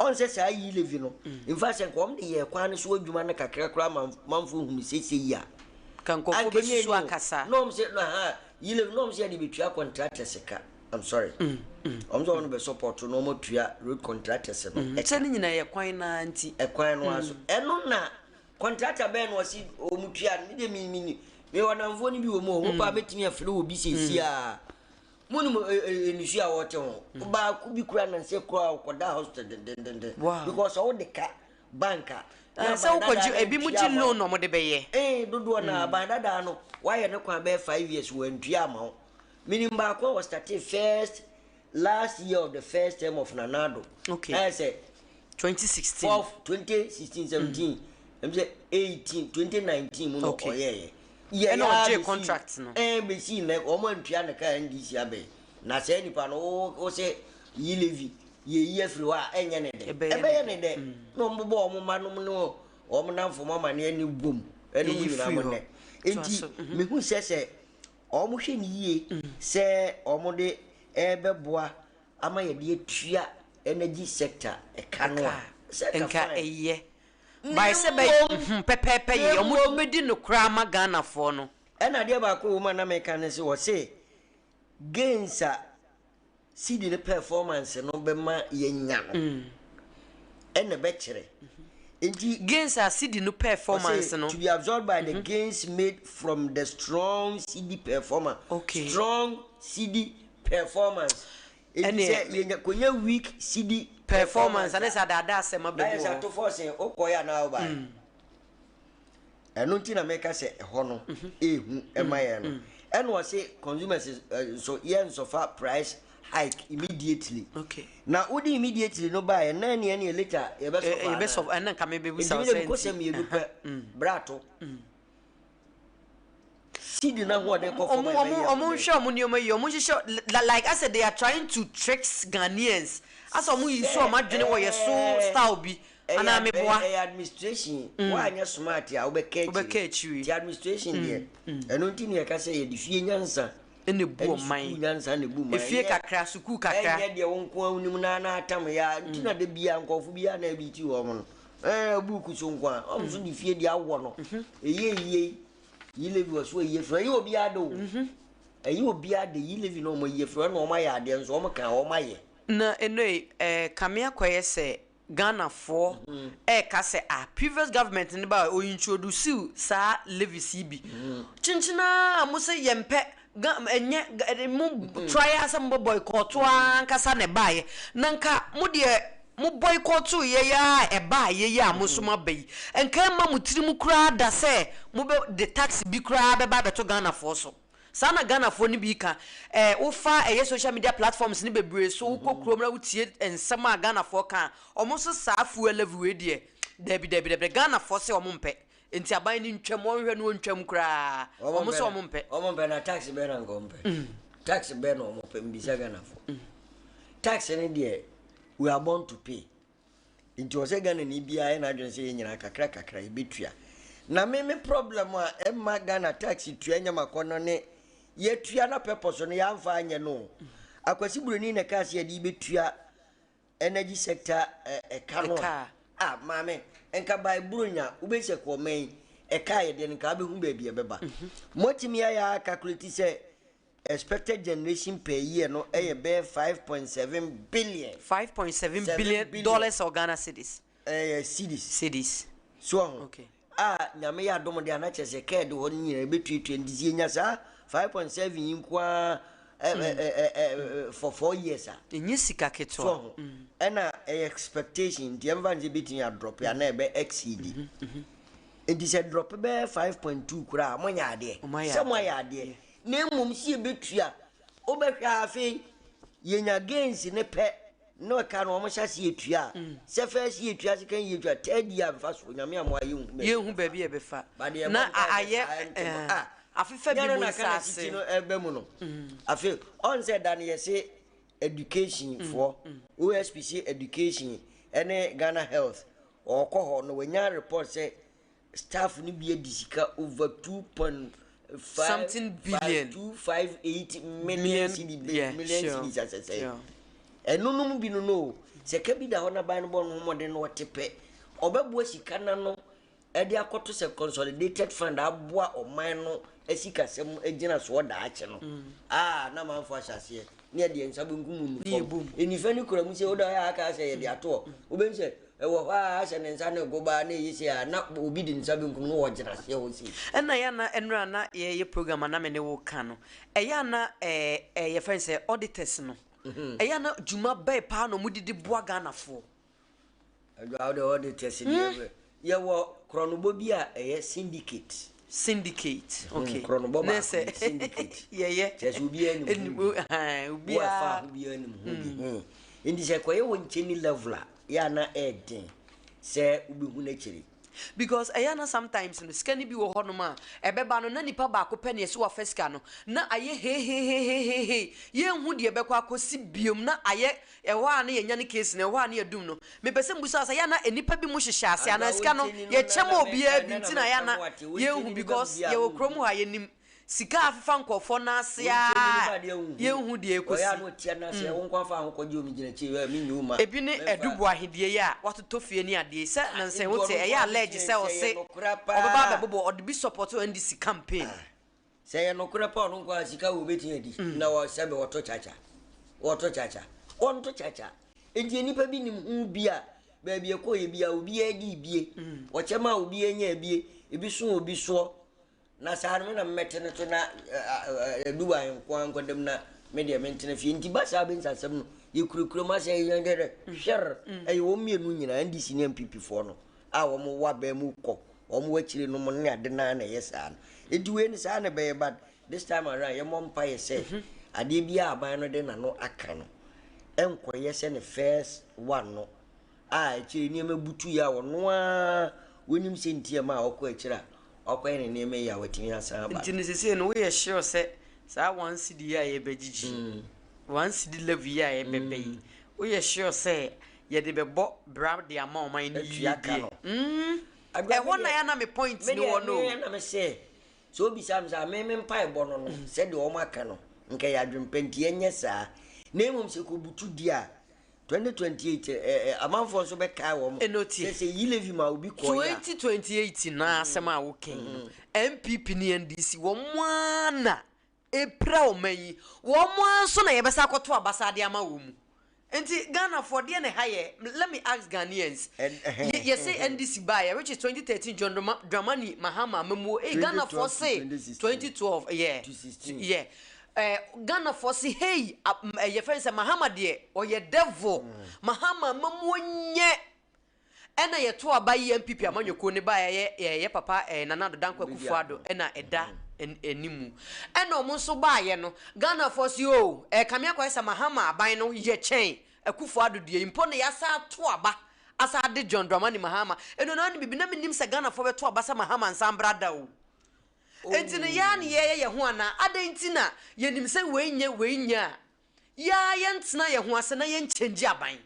Ɔn sɛ saa yi levy no mfa sɛ nka ɔm de yɛ kwan no so adwuma no kakra koraa ma manfoɔ hunu sɛsɛ yi a ka nkɔfoɔ anka nyɛ bɛsusu ni o. Akasa. Na ɔm sɛ na ha yi levy na ɔm sɛ yɛde bɛtua contractors ka. I'm sorry, ɔm sɛ ɔmo bɛ support na ɔmo atua road contractors no ɛka. Sɛ ne nyinaa yɛ kwan naa nti. Ɛkwan no aso ɛno na contractor bɛn na ɔsi ɔmo tua no? Mi de mi mi wɔ namfoɔ no bi wɔ mu o, wɔn pa bɛtumi afiri wɔ bi siesie a mo nim nsuo a wɔte ho baako bi kura na nse kura ɔkɔda hospital dendendenden because ɔwɔ de ka bank a. Na sɛ wokɔgye ebi mu gye loan na ɔmo de bɛyɛ. Dodoɔ na aban dadaa no wayɛ ne kwan bɛyɛ 5 years wɔntua ama wo. Minim baako a wɔstarte first last year of the first term of Nana Addo. Ɛyɛ sɛ 2016. Fourth, 2016, 17, ɛm sɛ 18, 2019 mu na ɔyɛɛyɛ. Ɛna ɔgye contract no. Bɛsii nɛ wɔn antua ne ka. NDC abɛn na saa nipa no wo sɛ yi levy yɛyi afiri hɔ a, ɛnyɛ ne dɛ? Ɛbɛyɛ ɛbɛyɛ ne dɛ na wɔn bobɔ wɔn mma nom ne wɔn namfo mu amaneɛ ne bom ɛne mu Yɛyi nyinaa firi mo hɔ. nnɛ. Toa Nti so. mehu sɛ wɔn hwɛ ne yie sɛ wɔn de ɛbɛboa ama yɛde atua energy sector ɛka no a, sɛ ɛka nka fine. ɛyɛ Na bae sɛ bɛ pɛpɛɛpɛ yɛ Na ɔmo mmom- bɛdi no koraa ma Ghanafoɔ no. Ɛna adeɛ baako wɔ mu a na meka ne sɛ wɔse gains a cedi ne performance no bɛma yɛnya no ɛna bɛkyerɛ nti gains a cedi no performance ɔse no to be absorbed by the gains made from the strong cedi performance. Strong cedi performance. Enti sɛ yɛnya konya weak cedi performance ane sɛ adaadaa asɛm na abɛgu yɛ sɛ hɔ. Ato forson wokɔyɛ anaa wobaeɛ? Ɛno nti na meka sɛ ɛhɔ no ɛhu ɛma yɛn no. Ɛna ɔse consumers nso yɛ nsɔfa price hike immediately. Na wode immediately no baeɛ na ɛneɛ neɛ later yɛbɛsɔfa. Yɛbɛsɔ ɛna nka mebɛbusa wo nti sɛ mede mekɔsɛ nti mmienu pɛ brato cedi no ahoɔden kɔ fam ɔmo a ɔmo ɛbɛyɛ ɔmo ahoɔden. nhwɛ ɔmo nneɛma yi, ɔmo nhyehyɛ like asɛ they are trying to trick Ghanaians, asɛ ɔmo yi so ɔmo adwene wɔ yɛ so style bi anaa meboa? Ɛyɛ administration. Woanyɛ smart a, wobɛka. Wobɛka akyiri. Nti administration deɛ, ɛno nti ne yɛka sɛ yɛde fie nyansa ɛna ebu ɛne ɔman. Sukuu nyansa na ebu man. Efie kakra, sukuu kakra. Ɛnyɛ deɛ wo nko a wonim na atam yɛ a nti na da bia nkɔɔfo biara na ebi ti wɔ mo no buuku so nko a ɔmo so de fie deɛ awɔ no ɛyɛ yie. Yi levy wɔ so ɛyɛ firi, ɛyɛ obiara de o, ɛyɛ obiara de. Yi levy na ɔmo yɛ firi ɛna ɔmo ayɛ adeɛ nso ɔmo ka ɔmo ayɛ. Na ɛno yi kame akɔyɛ sɛ Ghanafoɔ ɛɛka sɛ ah, previous government ne ba a ɔintroduce saa levies yi bi kyenkyena a mo sɛ yɛmpɛ ɛnyɛ mo try a sɛ mo bɔ boycott a ankasa na ɛbaayɛ, na nka mo deɛ mo boycott yɛ yɛ a ɛbaayɛ yi a mo nso mo aba yi, nka ɛma mo tiri mu koraa da sɛ mo bɛ de tax bi koraa bɛba abɛto Ghanafoɔ so. Saa na Ghanafoɔ no bi ka. Wofa ɛyɛ social media platforms ne bebree so, wokɔ kurom na wotie nsɛm a Ghanafoɔ ka a, ɔmo nso saa fuel levy wei deɛ, dabi dabi dabi, Ghanafoɔ sɛ ɔmo mpɛ. Nti aban no ntwam, wɔnhwɛ no ɔntwam koraa, ɔmo sɛ ɔmo mpɛ. Ɔmo mpɛ. Na tax bɛɛ na nka ɔmo pɛ? Tax bɛɛ na ɔmo pɛ? Mbisa Ghanafoɔ. Tax ne deɛ, we are born to pay. Nti ɔsɛ Ghana ni biara yɛ n'adwene sɛ yɛn nyinaa kakra kakra yɛbɛtua. Na me problem a ɛma Ghana tax tua nyɛ makɔ no ne Yɛtua na purpose no yɛamfa anyɛ no o. Akwasi Buroni na ɛkaa sɛ yɛde bɛtua energy sector ɛka no a. Ah maame, nka by Buronya wobɛhu sɛ kɔ ɔman yi ɛka a yɛdeɛ no nka wobɛhu baabi ɛbɛba. Moatumi ayɛ a calculate sɛ expected generation per year no ɛyɛ bɛyɛ 5.7 billion. 5.7 billion dollars or Ghana cedis? Ɛyɛ cedis. Cedis. So ɔho. Okay. A Nyame yɛ adom de a na kyerɛ sɛ kɛɛ de hɔ no nyinaa ɛbɛtuatua nti sɛ yɛnya saa 5.7 yi nko ara for 4 years a. Ɛnyɛ sika ketewa. So ɔho. Ɛna ɛyɛ expectation nti ɛmfa no sɛ ɛbɛtumi adrɔpe anaa ɛbɛ exceed. Nti sɛ drɔpe bɛyɛ 5.2 koraa a moanyɛ adeɛ. Sɛ moayɛ adeɛ. Na mmom sɛ yɛbɛtua wobɛhwɛ a afei yɛnya gains no pɛ Na ɔka no wɔn hyɛ aseɛ tua a, sɛ first year tua, second year tua, third year nfa so, Nyame a mo ayɛ nhu baabi Yɛnhu baabi a ɛbɛfa. But deɛ Na ɛbɔ mpaeɛ ayɛ sɛ saa nti no, ah, afefa bi nyɛ no mu na Ghana nsaase. titi no ɛbɛ mu no. Afei, ɔn sɛ da no yɛse education foɔ, OSP se education ɛne Ghana health, ɔɔkɔ hɔ na wanya report sɛ Staff no bi adi sika over 2.5 Something billion. 258 million cedi Yeah, million sure, cedis asɛsɛe. sure. Ɛno nom bi no no o, sɛ ka bi da hɔ na ban no bɔ ne ho mmɔden na ɔte pɛ, ɔbɛboa sika no ano de akɔto sɛ consolidated fund aboa ɔman no asikasɛm agyina soɔ daakye no. Ah, na amanfoɔ ahyɛ aseɛ ne yɛde yɛn nsa benkum nu fam. Nifa no kura mu sɛ wode ɔyɛ aka sɛ yɛde ato hɔ. Wobɛhu sɛ ɛwɔ hɔ a ahyɛ ne nsa ne gobaa na ɛyi sɛ a na obi de ne nsa benkum no wɔgyina aseɛ hɔ sei. Ɛna yɛ ana ɛnora na yɛyɛ program a na me ne wo ka no, ɛyɛ ana ɛɛ yɛfrɛ no sɛ auditors no, ɛyɛ ana dwuma bɛɛ paa na wɔn de di boa Ghanafoɔ? Adwa wode auditors deɛ yɛwɔ korɔnobɔ bi a ɛyɛ syndicate. Syndicate, okay. Korɔnobɔ Na baako sɛ bi, syndicate. Yɛyɛ. Kyerɛ sɛ obiara nim ho bi. Obiara. Wo a ɛfa ho biara nim ho bi. Nti sɛ kɔyɛ wɔ nkyɛni level a, yɛ ana ɛɛden sɛ wobɛhu n'akyiri. Because ɛyɛ na sometimes no sika no bi wɔ hɔnom a ɛbɛba no na nipa baako pɛ ne ɛsɛ wafa sika no na ayɛ hehehehehe, yɛnhu deɛ ɛbɛkɔ akɔsi biom, na ayɛ ɛhɔ a na yɛnya ne case no, ɛhɔ a na yɛdum no. Mepɛ sɛ mbusa sɛ yɛ na nipa bi mu hyehyɛ ase anaa sika no yɛkyɛ ma obiara bi nti na yɛ na yɛnhu, because yɛwɔ kurom hɔ a yɛnim sika afefa nkɔfoɔ n'ase a yɛnhu deɛ ɛkɔsi. Ebi ne ɛdubu ahedie yi a watotɔ fie ne adeɛ sɛ nansɛn wote ɛyɛ allege sɛ ɔse ɔbɛba abɛbobɔ ɔde bi support NDC campaign. Sɛ yɛ nokorɛ pa, ɔno nko a sika wɔ obɛtumi adi na sɛbe wɔto kyakya, wɔto kyakya, wɔnto kyakya. Nti nnipa bi nim ho bi a baabi ɛkɔyɛ bi a obiara di bie, wɔkyɛ ma obiara nya bie, ebi so obi soɔ na saa no me na mmɛte no to na ɛdu ahemko ankɔdam na me deɛ mentena fie. Nti ba saa bɛnsa asɛm no yɛkurakura mu asɛ yɛdɛdɛ hwɛr. Ɛyɛ wɔn mmienu nyinaa, NDC ne NPP foɔ no a wɔn wɔ abɛn mu kɔ wɔn wɔ akyire no mu ne ade naa na ɛyɛ saa no. Nti wei no saa na ɛbɛyɛ, but this time around yɛmmɔ mpaeɛ sɛ adeɛ bi a aban no de n'ano aka no ɛnkɔyɛ sɛ ne first one no a akyire nneɛma butu yɛ a ɔno ara wɔnim sɛ nti ɛma a ɔkɔ akyire a ɔkɔyɛ ne nneɛma yi a watumi asan aba. Nti no sesei no woyɛ sure sɛ saa 1 cedi yi a yɛbɛgyegye, 1 cedi levy yi a yɛbɛbɛ yi, woyɛ sure sɛ yɛde bɛbɔ bra de ama ɔman no yie Atua ka deɛ no. Ɛhɔ na yɛ na me point ne wɔ no. Me na me sɛ sɛ obisa me sɛ me mpaebɔ no sɛdeɛ wɔn aka no nka yɛ adwempɛ nti ɛnyɛ saa, na mmom sɛ kɔbutu di a 2028 ɛ ɛ amanfoɔ nso bɛkae wɔn Ɛno tie. sɛ e-levy ma obi kɔɔ a 2028 na asɛm a woka yi no, NPP ne NDC wɔn ara na ɛpira ɔman yi, wɔn ara nso na yɛbɛsa akɔto abasa de ama wɔn mu. Nti Ghanafoɔ deɛ ne ha yɛ, let me ask Ghanaians, yɛsɛ NDC baayɛ, which is 2013, John Dramani Mahama amamuo, hey, Ghanafoɔ se 2012, yeah. 2016. Yeah, Ghanafoɔ se hey, yɛfrɛ no sɛ Mahama deɛ ɔyɛ devil, Mahama amamuo nyɛ. Ɛna yɛto aba yi, NPP amanyɔkuo ne ba yɛ yɛ papa Nana Addo Dankwa Akufo-Addo ɛna ɛda animu. Ɛna ɔmo nso baayɛ no, Ghanafoɔ se o ɛkame akɔyɛ sɛ Mahama aban no yɛ kyɛn Akufo-Addo deɛ mpo, na yɛasa ato aba asa ade John Dramani Mahama. Ɛno na ne bibi na menim sɛ Ghanafoɔ bɛto aba sɛ Mahama nsan bra da o. Enti no yɛa ne yɛyɛ yɛn ho anaa adɛn nti na yɛnim sɛ wei nyɛ wei nyɛ a yɛa yɛntena yɛn ho ase na yɛnkyɛngye aban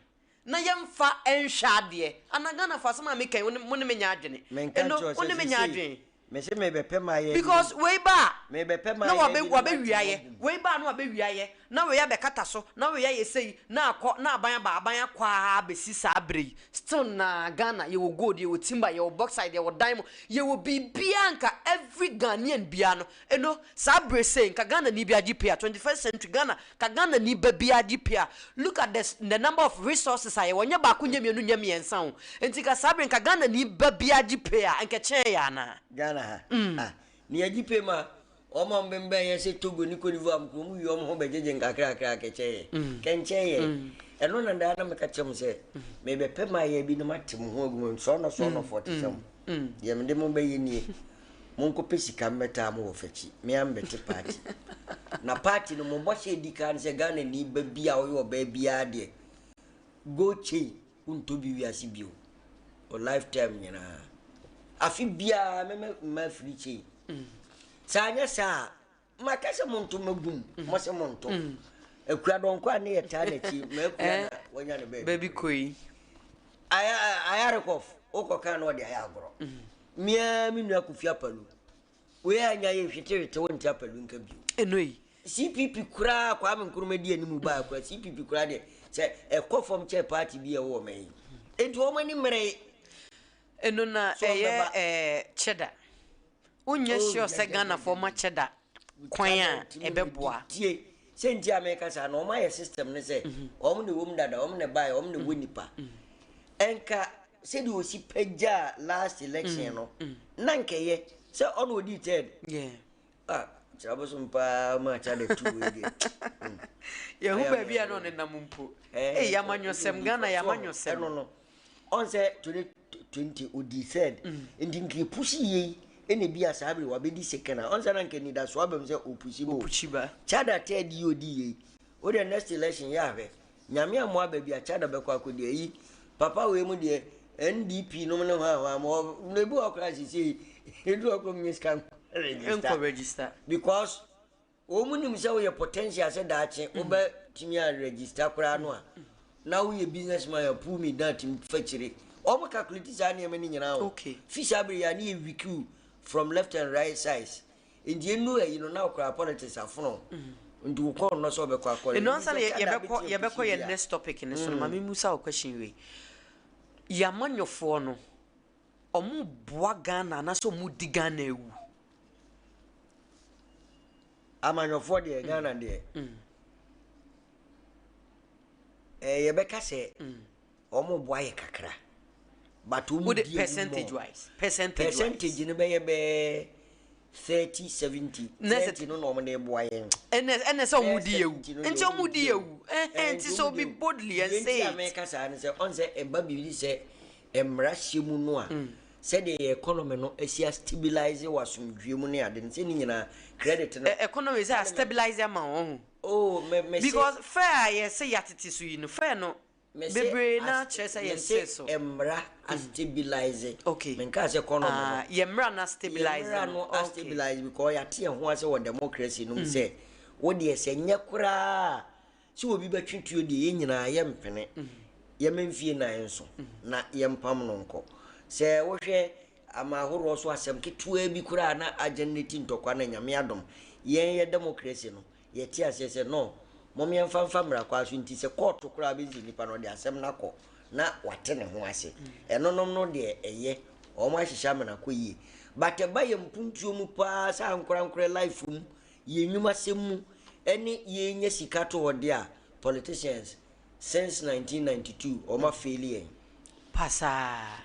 na yɛmfa nhwɛ adeɛ ana? Ghanafoɔ, asɛm a meka yi, mo ne me nya adwene. Menka ɛno nkyerɛ wo ne sɛ me nya seesei adwene. mese mebɛpɛ ma yɛ Because wei ba a Mebɛpɛ na mayɛ wabɛ bi na wabɛwia mate yɛ agu. Wei baa na wabɛwia yɛ, na wei abɛkata so, na wei ayɛ sei, na akɔ na aban aba, aban akɔ ara bɛsi saa berɛ yi. Still na Ghana yɛwɔ gold, yɛwɔ timber, yɛwɔ bauxite, yɛwɔ diamond, yɛwɔ biribiara. Nka every Ghanaian biara no ɛno saa berɛ sei nka Ghana ni bi agye pay a, 21st century Ghana, ka Ghana ni ba bi agye pay a, look at the number of resources a yɛwɔ. Nyɛ baako, nyɛ mmienu, nyɛ mmiɛnsa o. Nti ka saa berɛ nka Ghana ni ba bi agye pay a, nka kyɛn yɛ anaa? Ghana ha ah, ne yɛgye pay ma wɔn a wɔbɛnbɛn yɛ sɛ Togo ne Cote d'Ivoire mu kurom wie, wɔn ho bɛgyegye nkakrakra kɛkyɛ yɛ kɛnkyɛn yɛ. Ɛno na daa na meka kyerɛ mo sɛ mebɛpɛ ma yɛ bi na mate mo ho agu mu sɔɔnɔ sɔɔnɔfoɔ te sɛ mo deɛ, mede mo bɛyɛ nie: monkɔpɛ sika mmɛtaa mo wɔ fakyi, mea mbɛte party na party no mo bɔhyɛ edi kan sɛ Ghana ni ba bi a ɔyɛ ɔbaa biara deɛ, gold chain wontɔ bi wiase bio o, lifetime nyinaa, afe biara mɛmɛ mma free chain. Sɛ anyɛ saa a, maka sɛ monto magum mo sɛ monto akua dɔnkɔ a ne yɛ taa n'akyi ma akua na wanya ne baabi. Baabi koi. Ayarekɔf wokɔka na ɔde ayɛ agorɔ. Mmea me nua Kofi Apalu wei anya yɛ hwetehwete, wonte Apalu nka bio. Ɛno yi. CPP koraa, Kwame Nkrumah di anim baa koraa, CPP koraa deɛ sɛ ɛkɔ fam kyɛ party bi a ɛwɔ ɔman yi enti wɔn ani mmere. Ɛno na So ɛyɛ ɔmbɛba. Cheddar wonyɛ Oh, sure sɛ Ghanafoɔ ma cheddar kwan a ɛbɛboa. Tie, sɛ nti a meka saa no, ɔmo ayɛ system ne sɛ ɔmo na ɛwɔ mu dada, ɔmo na ɛbaeɛ, ɔmo na ɛwɔ nipa. Ɛnka sɛdeɛ ɔsi pagyaa last election no na nkɛyɛ sɛ ɔna ɔdii third. Ah, kyerɛ bosom paa ma akyade tu wei deɛ. Yɛhu Ɛyɛ baabi a amanyɔsɛm. na ɔnenam mpo. Ei, yɛamanyɔsɛm, Ghana yɛamanyɔsɛm. Ɛno no, ɔn sɛ 2020 ɔdii third, nti nka ɛpush yei ɛna bi a saa bere wabɛdi second a, ɔn sɛ na nka nidasoɔ aba mu sɛ ɔpush mu. Ɔpush ba. Chada third yi ɔdi yei, wode next election yɛ ahwɛ, Nyame amoa baabi a Chada bɛkɔ akɔdi ayi papa wei mu deɛ, NDP nom ne hɔ a hɔ a ma na ebi wɔ koraa sisi edu hɔ koraa nyɛ sika nkɔ register register. Because wɔn mu nim sɛ woyɛ potential sɛ daakye wobɛtumi a register koraa no a, na woyɛ business man a pull me down tumi fa kyire. Wɔn calculate saa nneɛma no nyinaa o. Fi saa bere yi a ne yɛ weak from left and right sides, nti enu ayi no na okura politics afono, nti wokɔ ɔno sɛ ɔbɛkɔ akɔ. Ɛno ansa na yɛbɛkɔ yɛ next topic ne so no, ma memusa wo question wei: yɛamanyɔfoɔ no, ɔmo boa Ghana anaasɛ ɔmo di Ghana awu? Amanyɔfoɔ deɛ, Ghana deɛ, yɛbɛka sɛ ɔmo boa yɛ kakra, but ɔmo Wode di awu percentage more. wise, percentage wise. Percentage no bɛyɛ 30-70. 30 no na ɔmo de boa yɛn. Ɛnɛ sɛ ɔmo di awu. 70 no Nti deɛ ɔmo di awu. Ɛhɛn, nti sɛ obi boldly and say Deɛ nti a it. mɛka saa ne sɛ, ɔn sɛ ɛba biribi sɛ mmara hyɛ mu no a, sɛdeɛ yɛ economy no asi a stabilize wɔ asomdwie mu ne ade no, sɛ ne nyinaa credit no. Economy sɛ a stabilize ama wɔn ho. Oh, me se Because fair a yɛsɛ yɛatete so yi no, fair no me se bebree na kyerɛ sɛ me yɛnte se so. Mmara a stabilize. Menka sɛ economy no. Ah, yɛ mmara na stabilize. Yɛ mmara no a stabilize because yɛate yɛn ho ase wɔ democracy no mu sɛ wo deɛ, sɛ nyɛ koraa sɛ obi bɛtwe tuo deɛ, yɛn nyinaa yɛmpene, yɛma mfie 4 nso na yɛmpam no nkɔ. Sɛ wohwɛ ama ahoroɔ so, asɛm ketewa bi koraa na agenerate ntɔkwa no, Nyame adom, yɛn yɛ democracy no, yɛte aseɛ sɛ no mom yɛmfa mfa mmara kwa so, nti sɛ kɔɔto koraa bɛsi nnipa no, ɔde asɛm no akɔ na wate ne ho ase. Ɛnonom no deɛ, ɛyɛ wɔn ahyehyɛ amena kɔ yie, but ɛba yɛ mpuntuo mu paa sɛ ankorankorɛ life mu, yɛn nnwumasɛm mu ɛne yɛnya sika to hɔ deɛ a, politicians since 1992 wɔn afail yɛn. Pasaa.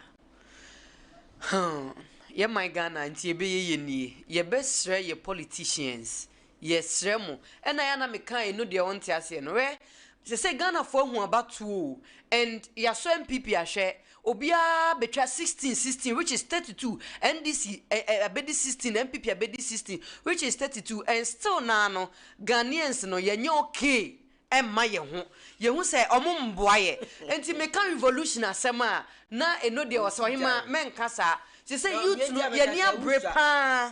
Yɛ man Ghana nti yɛbɛyɛ yɛ nie, yɛbɛsrɛ yɛ politicians, yɛsrɛ mo. Ɛna yɛ na meka eno deɛ, ɔnte aseɛ no hwɛ sɛ Ghanafoɔ ahu abatoɔ o, and yɛasɔ NPP ahwɛ, obiara bɛtwa 16 16, which is 32. NDC abɛdi 16, NPP abɛdi 16, which is 32, and still naa no Ghanaians no yɛnyɛ okay. Ɛmma yɛn ho yɛhu sɛ ɔmo mboa yɛ, nti meka revolution asɛm a, na ɛno deɛ ɔsɛ ɔhema mɛnka saa. Te sɛ youth no yɛni abere paa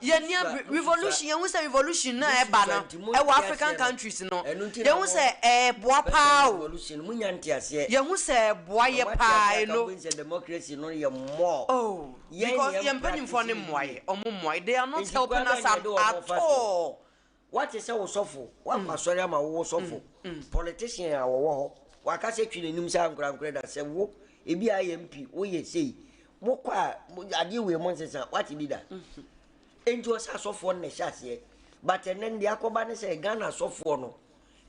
yɛni abere revolution yɛn ho sɛ revolution na ɛba no ɛwɔ African countries no yɛn ho sɛ ɛɛboa paa o yɛn ho sɛ ɛɛboa yɛ paa eno oh because yɛn mpanyinfoɔ no mmoa yɛ ɔmo mmoa yɛ they are not helping us at all. Woate sɛ wo sɔfo, woakɔ asɔre ama wo wo sɔfo, politician a wɔwɔ hɔ, waka sɛ twi n'anim sɛ ankorankorɛ da sɛ wo, ebi a ayɛ MP, woyɛ sei, mokɔ a, adeɛ wei mo nsesa, woate bi da? Enti ɔsɛ asɔfoɔ no na ɛhyɛ aseɛ. But ɛnɛ no deɛ akɔba ne sɛ Ghana asɔfoɔ no,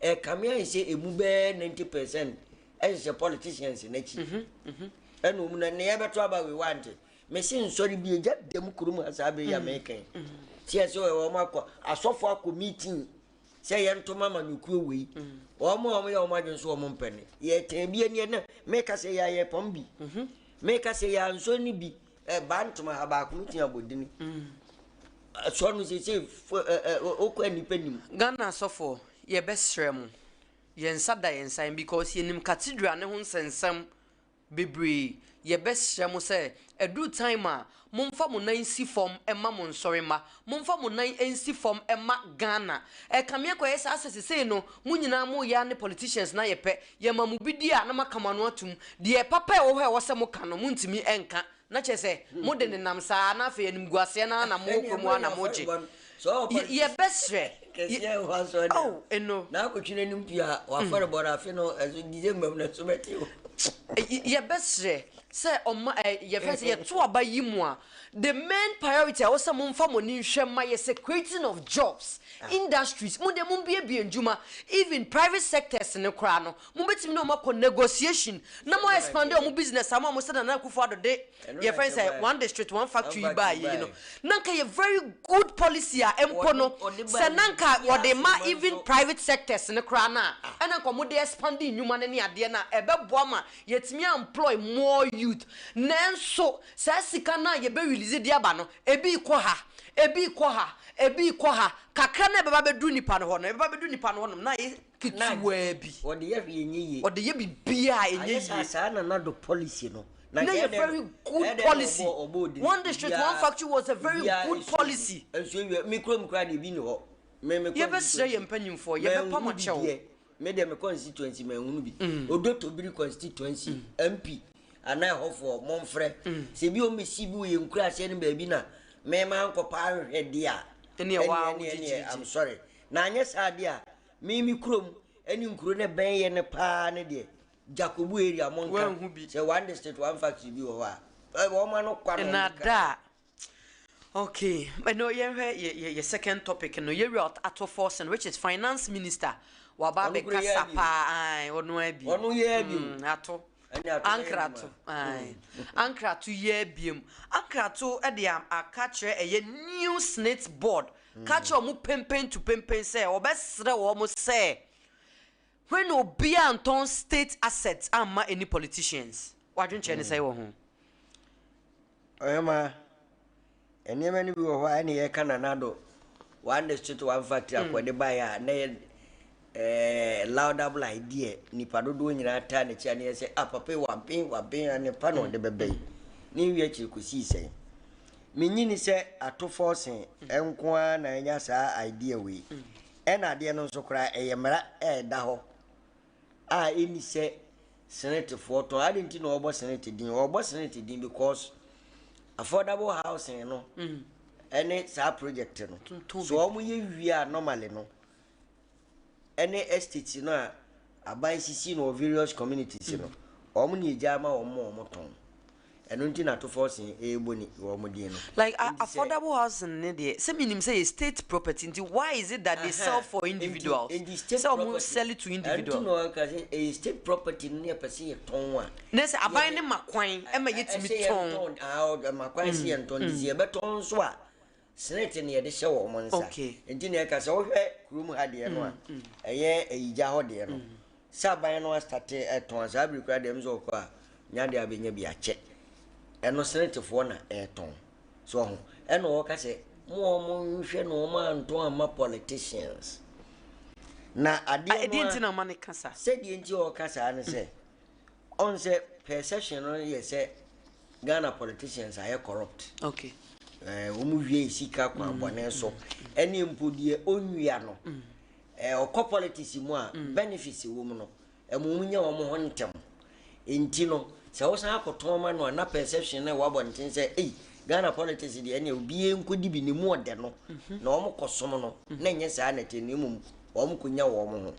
ɛkame ayɛ sɛ emu bɛyɛ 90% ɛhyehyɛ politicians n'akyi. Ɛna wɔn na nea ɛbɛto aba wei wante. Mese nsɔre bi egya da mu kurom ha saa bere yi a meka yi. Sɛ yɛsɛ wɔn akɔ asɔfo akɔ meeting sɛ yɛnto ma amanyɔkuo wei. Wɔn a wɔyɛ wɔn adwene so wɔn mpɛ no. Yɛtɛn bi ani ɛnɛ meka sɛ yɛ ayɛ pɔm bi. Meka sɛ yɛ ansɔre no bi ɛba ntoma ha baako meeting abɔdini. Asɔre no sɛ sɛ wokɔ nnipa nim. Ghana asɔfoɔ yɛbɛsrɛ mo yɛn nsa da yɛn nsa because yɛnim cathedral ne ho nsɛnsɛm bebree. Yɛbɛsrɛ mo sɛ ɛduru time a momfa mo nan nsi fam mma mo nsɔre mma. Momfa mo nan nsi fam mma Ghana. Ɛkame akɔyɛ saa sɛ sesei no mo nyinaa moyɛ ara ne politicians no ayɛ pɛ. Yɛma mo bi di a na moaka mo ano atom. Deɛ papa a ɛwɔ hɔ a ɛwɔ sɛ moka no montumi nka. Na kyerɛ sɛ mode nenam saa na afei animguaseɛ no ara na mowɔ kurom hɔ ara na mogye. Yɛbɛsrɛ. Kɛseɛ wɔ asɔre dɛm. Oh, eno. Na akɔtwi n'anim pii a wafɔrebɔ no afe no ɛso December mu na ɛso bɛte o. Yɛbɛsrɛ sɛ ɔma ɛ yɛfrɛ sɛ yɛto aba yi mu a the main priority a ɛwɔ sɛ momfa mo ani nhwɛ ma yɛ sɛ creating of jobs, industries, mo deɛ mombiebie ndwuma, even private sectors no koraa no mobɛtumi ne wɔn akɔ negotiation na mo expand wɔn business ama wɔn sɛ Nana Akufo-Addo de yɛfrɛ sɛ one district one factory yi baa yi no na nka yɛ very good policy a mpo no sɛ na nka wɔde ma even private sectors no koraa no a ɛna nka wɔde expand nnwuma no ne adeɛ no a ɛbɛboa ma yɛtumi employ more youth. Nanso saa sika no a yɛbɛ release de aba no ebi kɔ ha, ebi kɔ ha, ebi kɔ ha, kakra na ɛbɛba bɛduru nipa no hɔ no ɛbɛba bɛduru nipa no hɔ nom na ayɛ ketewaa bi. Wɔde yɛ hwee nyɛ yie. Wɔde yɛ biribiara ɛnyɛ yie. Ayɛ saa saa Nana Addo policy no. Na yɛ very good policy. One district one factory was a very good policy. Nsuo wia mi kurom koraa deɛ ebi ni hɔ. Yɛbɛsrɛ yɛn mpanyinfoɔ yɛbɛpa mo kyɛw. Me deɛ me constituency ma ehunu bi. Odotobiri constituency MP anaa ɛhɔfoɔ momfrɛ. Sɛ bi wɔn bɛsi bi wɔ yɛn nkura aseɛ no baabi na mɛma nkɔpa ahwehwɛ deɛ a. Ɛne ɛwɔ a wogyegye. I'm sorry. Na anyɛ saa deɛ a me me kurom ɛne nkuro ne bɛn yɛ ne paa ne deɛ Jacobu area mo nka sɛ one district one factory bi wɔ hɔ a wɔn ano kwa no. Nada. Okay, no yɛnhwɛ yɛ second topic no yɛwura Ato Forson, which is finance minister, waba abɛkasa paa. Ae, ɔno abi. Ɔno yɛ abi. Ato Ankrato, ae, Ankrato yɛ abiem. Ankrato de aka kyerɛ ɛyɛ new SSNIT board ka kyerɛ ɔmo pempen to pempen sɛ ɔbɛsrɛ wɔn sɛ when obiara ntɔn state assets amma any politicians. Wadwenkyerɛ ne sɛ wɔ ho. Ɔyɛma nneɛma no bi wɔ hɔ a ɛne yɛka Nana Addo one district one factory akɔde baeɛ a na yɛ laudable idea, nipa dodoɔ nyinaa taa n'akyi a ne yɛ sɛ ah, papa yi waben waben a ne pa na ɔde bɛbɛ yi ne nwi akyiri kɔsii sɛn. Menyini sɛ Ato Forson nko ara na ɛnya saa idea wei. Ɛna adeɛ no nso koraa ɛyɛ mmara ɛɛda hɔ a ɛni sɛ SSNITfoɔ tɔn ade. Nti na ɔbɔ SSNIT din, ɔbɔ SSNIT din because affordable housing no ɛne saa project no so wɔn yɛ wie a, normally no ɛne estate no a aban sisi no wɔ various communities no, wɔn ne egya ama wɔn ma wɔn tɔn. Ɛno nti na Ato Forson ɛrebɔ ni wɔn din no. Like affordable housing ne deɛ sɛ minim sɛ yɛ state property, nti why is it that they sell for individuals? Nti state sɛ ɔmo sell it to individuals. Ɛnti na ɔka sɛ ɛyɛ state property no ne yɛpɛ sɛ yɛtɔn a. Ne sɛ aban ne ma kwan ɛma yɛtumi tɔn. Ɛma kwan sɛ yɛntɔn, nti sɛ yɛbɛtɔn nso a SSNIT ne yɛde hyɛ wɔn nsa. Nti na yɛka sɛ wohwɛ kurom ha deɛ no a ɛyɛ ayigya hɔ deɛ no sɛ aban no astart ɛtɔn a saa bere kura deɛ m sɛ ɔkɔ a nya deɛ abɛnya bi akyɛ. Ɛno SSNITfoɔ na ɛtɔn so ɔho. Ɛna ɔka sɛ mo a ɔmo nhwɛ na ɔmo antɔn ama politicians na adeɛ no a nti na ɔma ne kasa. Sɛdeɛ nti a ɔka saa ne sɛ ɔn sɛ perception no yɛ sɛ Ghana politicians ayɛ corrupt. Okay. Eh, wɔn wie sika kwan bɔne so. Ɛne mpo deɛ ɔnwia no. Eh, ɔkɔ politics mu a, benefits wɔ mu no, ɛma wɔn nya wɔn ho ntɛm. Nti no, sɛ wosan akɔtɔn ma no a, na perception no ɛwɔ abɔnten sɛ, ei, Ghana politics deɛ ɛneɛ obiara nkɔdi bi ne mu ɔdɛ no, na wɔn kɔsom no, na ɛnyɛ saa na ɛte, na mmom wɔn kɔnya wɔn ho.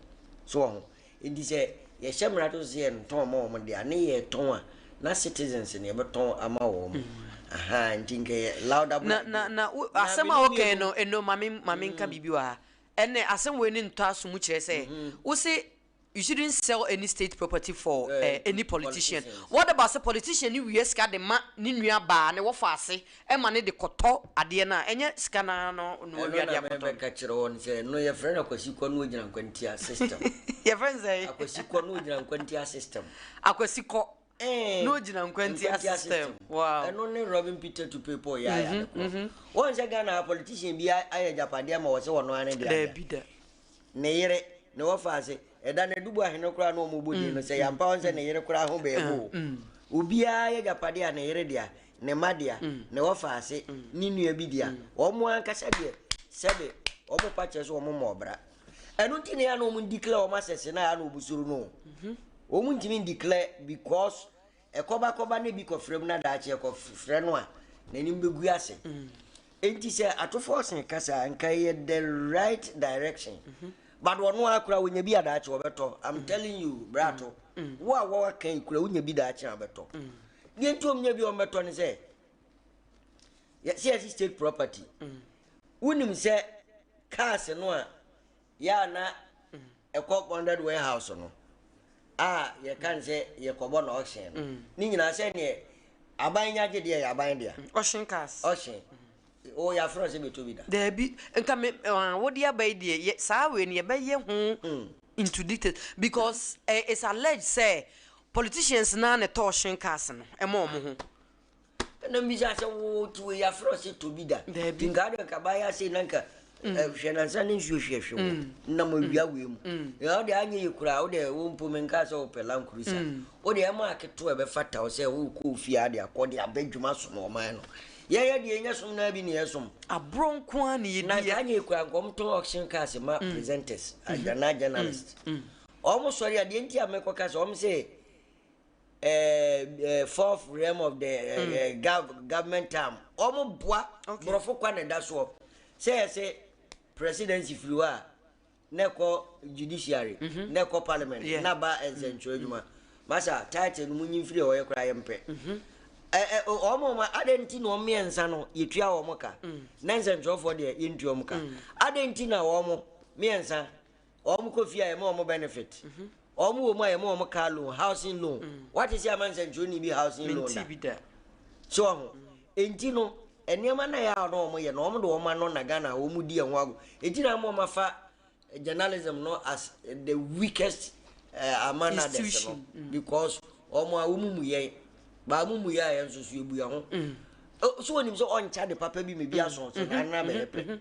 So wɔ ho. Nti sɛ yɛhyɛ mmara to so sɛ yɛntɔn ma wɔn deɛ a, ne yɛtɔn a, na citizens na yɛbɛtɔn ama wɔn. Aha, nti nka yɛ laudable Na idea. na na wo Na asɛm me a ne wokan mmienu no ɛno ma me ma menka biribi wɔ ha. Ɛnɛ asɛm wei ne ntɔ aso mu kyerɛ sɛ wo se you shouldn't sell any state property for any politician. Politicians. What about sɛ politician ne wie sika de ma ne nua baa ne wɔfa ase ɛma ne de kɔtɔ adeɛ no a, ɛnyɛ sika naa no na Ɛno wawia na de akɔtɔ no? mebɛka kyerɛ wɔn sɛ no yɛfrɛ no akwasi kɔ no ogyina nkwantia system. Yɛfrɛ no sɛ Akwasi kɔ no ogyina nkwantia system. Akwasi kɔ na ogyina nkwantia nkwantia system. Wow. Ɛno ne Robin Peter to pay Paul yɛ ayɛ ade korɔ. Wɔn sɛ Ghana politician bi ayɛ agyapadeɛ ama wɔ sɛ wɔn ano de adeɛ. Daabi da. Ne yere ne wɔfa ase ɛda no adubu ahene koraa na wɔn bɔ din no sɛ yampa wɔn sɛ ne yere koraa ho bɛɛbo o. Obiara yɛ agyapadeɛ a ne yere dea, ne mma dea, ne wɔfa ase, ne nua bi dea. Wɔn ankasa deɛ sɛbe wɔn pa kyerɛ sɛ wɔn mmɔ ɔbra. Ɛno nti na yɛ a na wɔn declare wɔn asɛse na yɛ a na wɔn suro no. Wɔn ntumi declare because ɛkɔbakɔba na ebi kɔfrɛ mu na daakye ɛkɔfrɛ no a n'anim bɛgu ase. Enti sɛ atofoɔ sen kasa a, nka ɛyɛ the right direction. But ɔno ara koraa wonya bi a daakye wɔbɛtɔ. I'm telling you, brato. Wo a wɔaka yi koraa wonya bi daakye a wɔbɛtɔ. Deɛ nti wɔn nya bi a wɔbɛtɔ ne sɛ, yɛsi yɛsi state property. Wonim sɛ cars no a yɛ a na ɛkɔ bonded warehouse no a yɛka ne sɛ yɛkɔbɔ no auction no, ne nyinaa sɛ neɛ aban nya gye deɛ yɛ aban dea. Auction cars. Auction. O yɛafrɛ sɛ bɛtɔ bi da. Daabi, nka me wode aba yi deɛ yɛ saa wei no yɛbɛyɛ ho into details because it's alleged sɛ politicians naa na ɛtɔ auction cars no ɛma wɔn ho. Ɛna mbisa sɛ wo ti wei yɛafrɛ sɛ tɔ bi da. Daabi. Nti nka ade nka baayɛ ase na nka hwɛ nansa ne nsuo hwɛ hwɛ wo nam awia wei mu. Na wode anyɛ yi koraa wode wo mpo menka sɛ wopɛ Land Cruiser. Wode ɛma aketewa ɛbɛfata wo sɛ wokɔ wo fie ade akɔ de aba adwuma som ɔman no. Yɛyɛ deɛ ɛnyɛ som naa bi ne yɛsom. Aborɔ nko ara na yɛdi Na nka yɛ. anyɛ yi koraa nka ɔmotɔn auction cars ma presenters anaa journalists. Ɔmo sɔre a deɛ nti a mɛkɔka sɛ ɔmo sɛ fourth realm of the government term wɔn boa borɔfo kwa na ɛda soɔ sɛ yɛsɛ presidency firi hɔ a na ɛkɔ judiciary na ɛkɔ parliament na ba nsɛntwerɛ adwuma masa title no mu nyi mfiri hɔ yɛ koraa yɛ mpɛ. Wɔn wɔn adɛn nti na wɔn mmiɛnsa no yɛtua wɔn ka na nsɛntwerɛfoɔ deɛ yɛntua wɔn ka? Adɛn nti na wɔn mmiɛnsa wɔn kɔ fie a yɛma wɔn benefit? Wɔn wɔ mu a yɛma wɔn car loan, housing loan. Wate sɛ ama nsɛntwerɛni bi housing loan da? Mente bi da. So ɔho enti no nneɛma na yɛ a na wɔn yɛ no, wɔn de wɔn ano na Ghana wɔn di ɛho ago. Enti na ama wɔn afa journalism no as the weakest among others no institution because wɔn a wɔn mu yɛn baa mu mu yɛ a yɛn nso so yɛbu yɛn ho. So wɔnim sɛ ɔnkyɛ de papa bi ma bi aso so na anana bɛyɛ pɛ.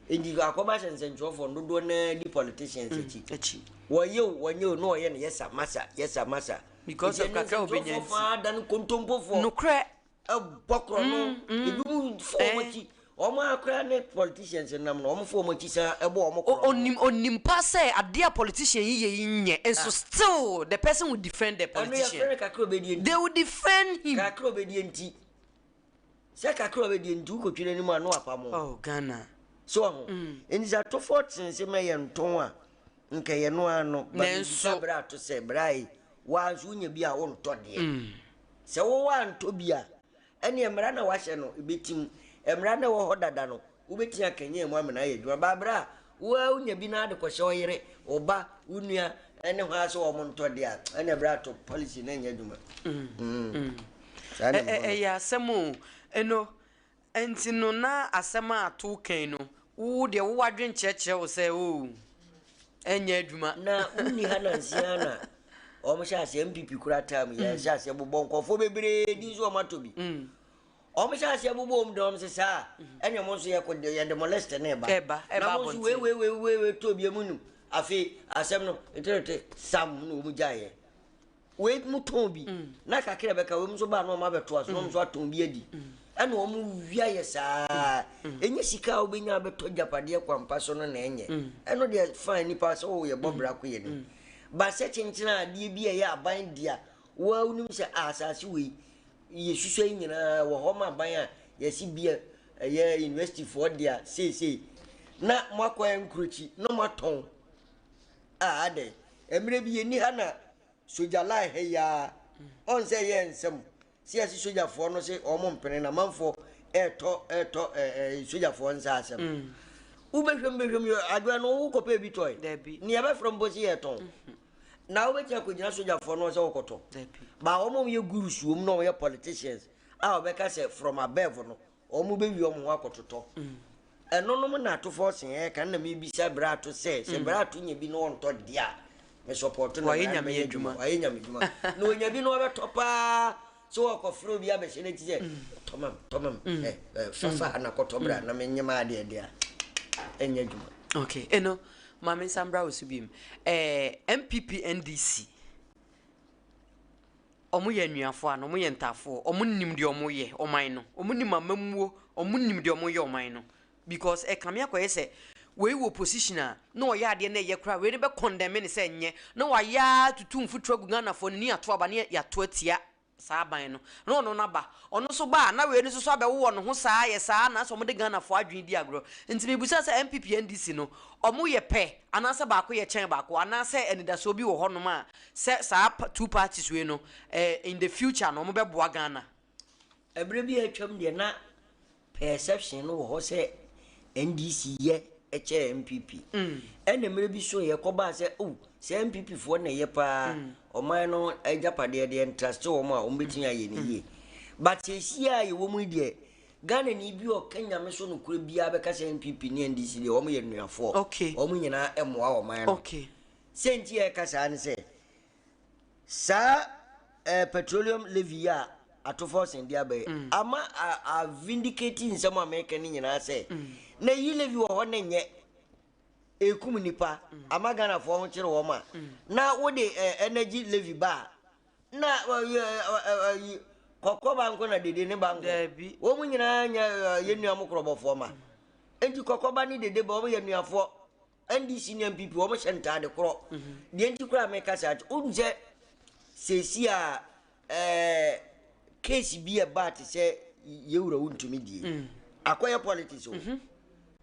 Nti akɔba hyɛ nsɛntwerɛfoɔ no dodoɔ naa di politicians akyi. Akyi. Wɔyɛ o, wɔnyɛ o, na wɔyɛ no yɛsa masa, yɛsa masa. Because Nti of ɛno kakra a obenya nsɛntwerɛfoɔ nti. faa da no kontompofoɔ. Nokorɛ. Ɛbɔ korɔ no, ebi mu fa wɔn akyi. Wɔn akora ne politicians nam no, wɔn fa wɔn akyi san ɛbɔ wɔn korɔ no. Onim pa sɛ adeɛ a politician yi yɛ yi nyɛ, nso still the person will defend the Ɛno politician. yɛfrɛ no kakra obedie nti. They will defend him. Kakra obedie nti. Sɛ kakra obedie nti wokɔtwi n'anim a na wapam wo. Oh, Ghana. So ɔho. Nti sɛ atofoɔ tene sɛ mɛyɛ ntɔn a, nka yɛ no ara no. Ba Nanso. mebisa berɛ ato sɛ, berɛ a yi, woa nso wonya bi a wontɔ deɛ. Sɛ wowɔ antɔ bi a, ɛneɛ mmara na wahyɛ no ɛbɛtim. Mmara na ɛwɔ hɔ dada no, wobɛtumi akanyan mu amena ayɛ adwuma. Ba berɛ a woa wonya bi na ade kɔhyɛ wo yere, wo ba, wo nua ɛne hɔ a sɛ wɔn ntɔ deɛ a, ɛneɛ berɛ ato policy na ɛnyɛ adwuma. Saa na mebɔ no. Ɛyɛ asɛm o. Ɛno nti no na asɛm a ato kan no, wo deɛ wo wadwen kyerɛkyerɛ wo sɛ o ɛnyɛ adwuma. Na wonni ha nansia na wɔn hyɛ aseɛ NPP kura time yɛ hyɛ aseɛ bobɔ nkɔfoɔ bebree di nso wɔn atɔ bi. Wɔn hyɛ aseɛ bobɔ wɔn dɔm sɛ saa ɛna wɔn nso yɛ kɔ yɛ demolist ne ba. Ɛba, ɛba Na wɔn nso abɔnten. wei wei wei wei wei tɔ bi emu nim. Afei asɛm no nterete sam na wɔn gyaeɛ. Wei mu tɔn bi na kakra bɛka wei mu nso baa na wɔn abɛtoa so na wɔn nso atɔn bi adi. Ɛna wɔn wia yɛ saa. Ɛnyɛ sika a wobɛnya abɛtɔ agyapadeɛ kwampa so no na ɛnyɛ. Ɛno deɛ fine, nipa sɛ woyɛ bɔ bra kɔ yɛ ni. Ba sɛ kyenkyene adeɛ bi a ɛyɛ aban dea, wo ara wonim sɛ ah, asase wei yɛsusua yi nyinaa wɔ hɔ ma aban a yɛsi bi a ɛyɛ university foɔ dea seesei na moakɔ nkurokyi na moatɔn a adɛn. Mmerɛ bi yɛnni ha na sogya line ha yi ara, ɔn sɛ ɛyɛɛ nsɛm sɛ yɛse sogyafoɔ no se wɔn mpene na amanfoɔ ɛɛtɔ ɛɛtɔ ɛɛ sogyafoɔ nsa asɛm. Wobɛhwɛ mu bɛhwɛ mu yɛ adwoa no wokɔpɛ bi tɔe. Dabi. Nea ɛbɛfrɛ mpo se yɛtɔn. Na wobɛtumi akɔgyina sogyafoɔ no sɛ wokɔtɔ. Dabi. Ba wɔn a wɔyɛ gurus wɔ mu na wɔyɛ politicians a wɔbɛka sɛ from above no wɔn bɛwie wɔn ho akɔtotɔ. Ɛnonom na atofoɔ se ɛka na mebisa Brato sɛ sɛ Brato nya bi na ɔntɔ deɛ a me support no. Wayɛ bra no Nyame bɛyɛ adwuma. Wayɛ nyame adwuma na ɔnya bi na ɔbɛtɔ paa sɛ wɔkɔfrɛ obi abɛhyɛ n'akyi sɛ tɔmam tɔmam ɛ ɛ fafa ha na kɔtɔ bra na menyɛ ma adeɛ deɛ a ɛnyɛ adwuma. Okay, ɛno maame nsa mbra wo so bi mu. NPP, NDC, ɔmo yɛ anuafoɔ ana ɔmo yɛ ntaafoɔ? Ɔmo nim deɛ ɔmo yɛ ɔman no, ɔmo nim amammuo, ɔmo nim deɛ ɔmo yɛ ɔman no, because ɛkame akɔyɛ sɛ wei wɔ position a na ɔyɛ adeɛ na ɛyɛ koraa, wei no bɛ condemn ne sɛ nyɛ na wayɛ a tutu mfuturo agu Ghanafoɔ no ni ato aba ne yɛato atia saa aban no na ɔno naba ɔno nso ba a na wei no nso so abɛwowɔ ne ho saa yɛ saa na sɛ ɔmo de Ghanafoɔ adwene di agorɔ. Nti mebusa sɛ NPP, NDC no, ɔmo yɛ pɛ anaasɛ baako yɛ kyɛn baako, anaasɛ anidasoɔ bi wɔ hɔnom a sɛ saa two parties wei no in the future no ɔmo bɛboa Ghana? Ɛberɛ bi a atwam deɛ na perception no wɔ hɔ sɛ NDC yɛ ɛkyɛ NPP. Ɛna mmerɛ bi so yɛkɔbaa sɛ oh, sɛ NPP foɔ na ɛyɛ paa, ɔman no agyapadeɛ deɛ ntrust wɔn a wɔn bɛtumi ayɛ ne yie. But seesie a yɛwɔ mu yi deɛ, Ghana ni bi a ɔka Nyame so nokorɛ biara bɛka sɛ NPP ne NDC deɛ wɔn yɛ nnuafoɔ. Wɔn nyinaa mmoa ɔman no. Sɛ nti a ɛka saa ne sɛ saa petroleum levy yi a atofoɔ sen de aba yi ama a vindicate nsɛm a meka no nyinaa sɛ na yi levy wɔ hɔ ne nyɛ ɛkum nipa ama Ghanafoɔ ho kyerɛ wɔn a na wode energy levy ba a na kɔkɔ banko na dede ne banko. Dabi. Wɔn nyinaa nyɛ yɛ nua mo korɔbɔfoɔ ma nti kɔkɔba ne dede ba wɔn yɛ nuafoɔ. NDC ne NPP wɔn hyɛ ntaade korɔ. Deɛ nti koraa meka saa nti wohu sɛ seesi a case bi ɛbaa te sɛ yɛwura wo ntumi die akɔyɛ politics o.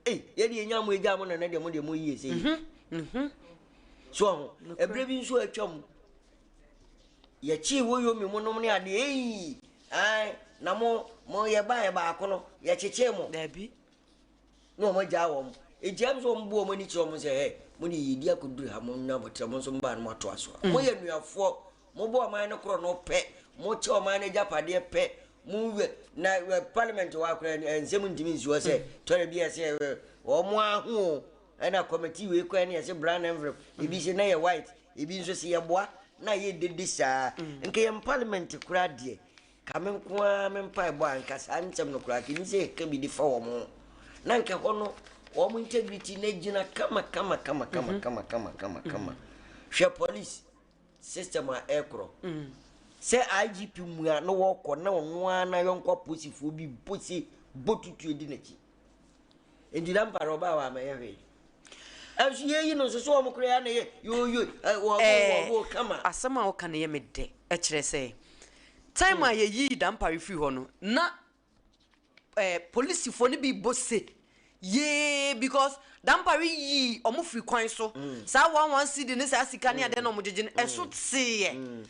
Ei, yɛde yɛnya mo agya mo nana deɛ mo deɛ mo yie sɛ yi so ɔho ɛberɛ bi nso atwa mu yɛkyee wɔ yomi mo nom ne adeɛ ei ai na mo mo yɛbaa yɛ baako no yɛkyekyee mo. Dabi. Na wɔn agyaa wɔn. Enti ɛm sɛ wɔn bu wɔn ani kyerɛ wɔn sɛ, hɛ, mo de yɛdi akɔduru ha, mo nya abɔterɛ, mo nso mo baa no mo atoa so. Mo yɛ nnuafoɔ, mo bɔ ɔman no korɔ no pɛ, mo kyɛ ɔman no agyapadeɛ pɛ, mo wɛ, na wɛ, parliament wɔ akora nsɛm ntumi nsi hɔ sɛ, tɔrɔ bi ɛsɛ wɔn aho o, ɛna committee wei kɔ ɛne ɛsɛ brown envelope, ebi sɛ na yɛ white, ebi nso sɛ yɛboa, na yɛ dede saa. Nka yɛn parliament koraa deɛ, Ka me nko ara me mpaebɔ a nka saa nsɛm no koraa kɛni sɛ yɛka bi de fa wɔn ho na nka hɔ no wɔn integrity no agyina kama kama kama kama kama kama kama kama. Hwɛ police system a ɛkorɔ sɛ IGP mu a na wɔkɔ na ɔno ara na yɔnko apolisifoɔ bi bɔ se bɔ tutuo di n'akyi nti da mpare ɔbaa wɔ amɛyɛ hwee ɛnso yɛyi no nso so wɔn koraa na yɛ yoyo wɔn wɔn kama. Asɛm a woka no yɛ me dɛ. Ɛkyerɛ sɛ time a yɛyii Dampare firi hɔ no na polisifoɔ no bi bɔ se yee because Dampare yii ɔmo firi kwan so. Saa 1 1 cedi ne saa sika ne adeɛ na ɔmo gyegye no ɛso teeɛ.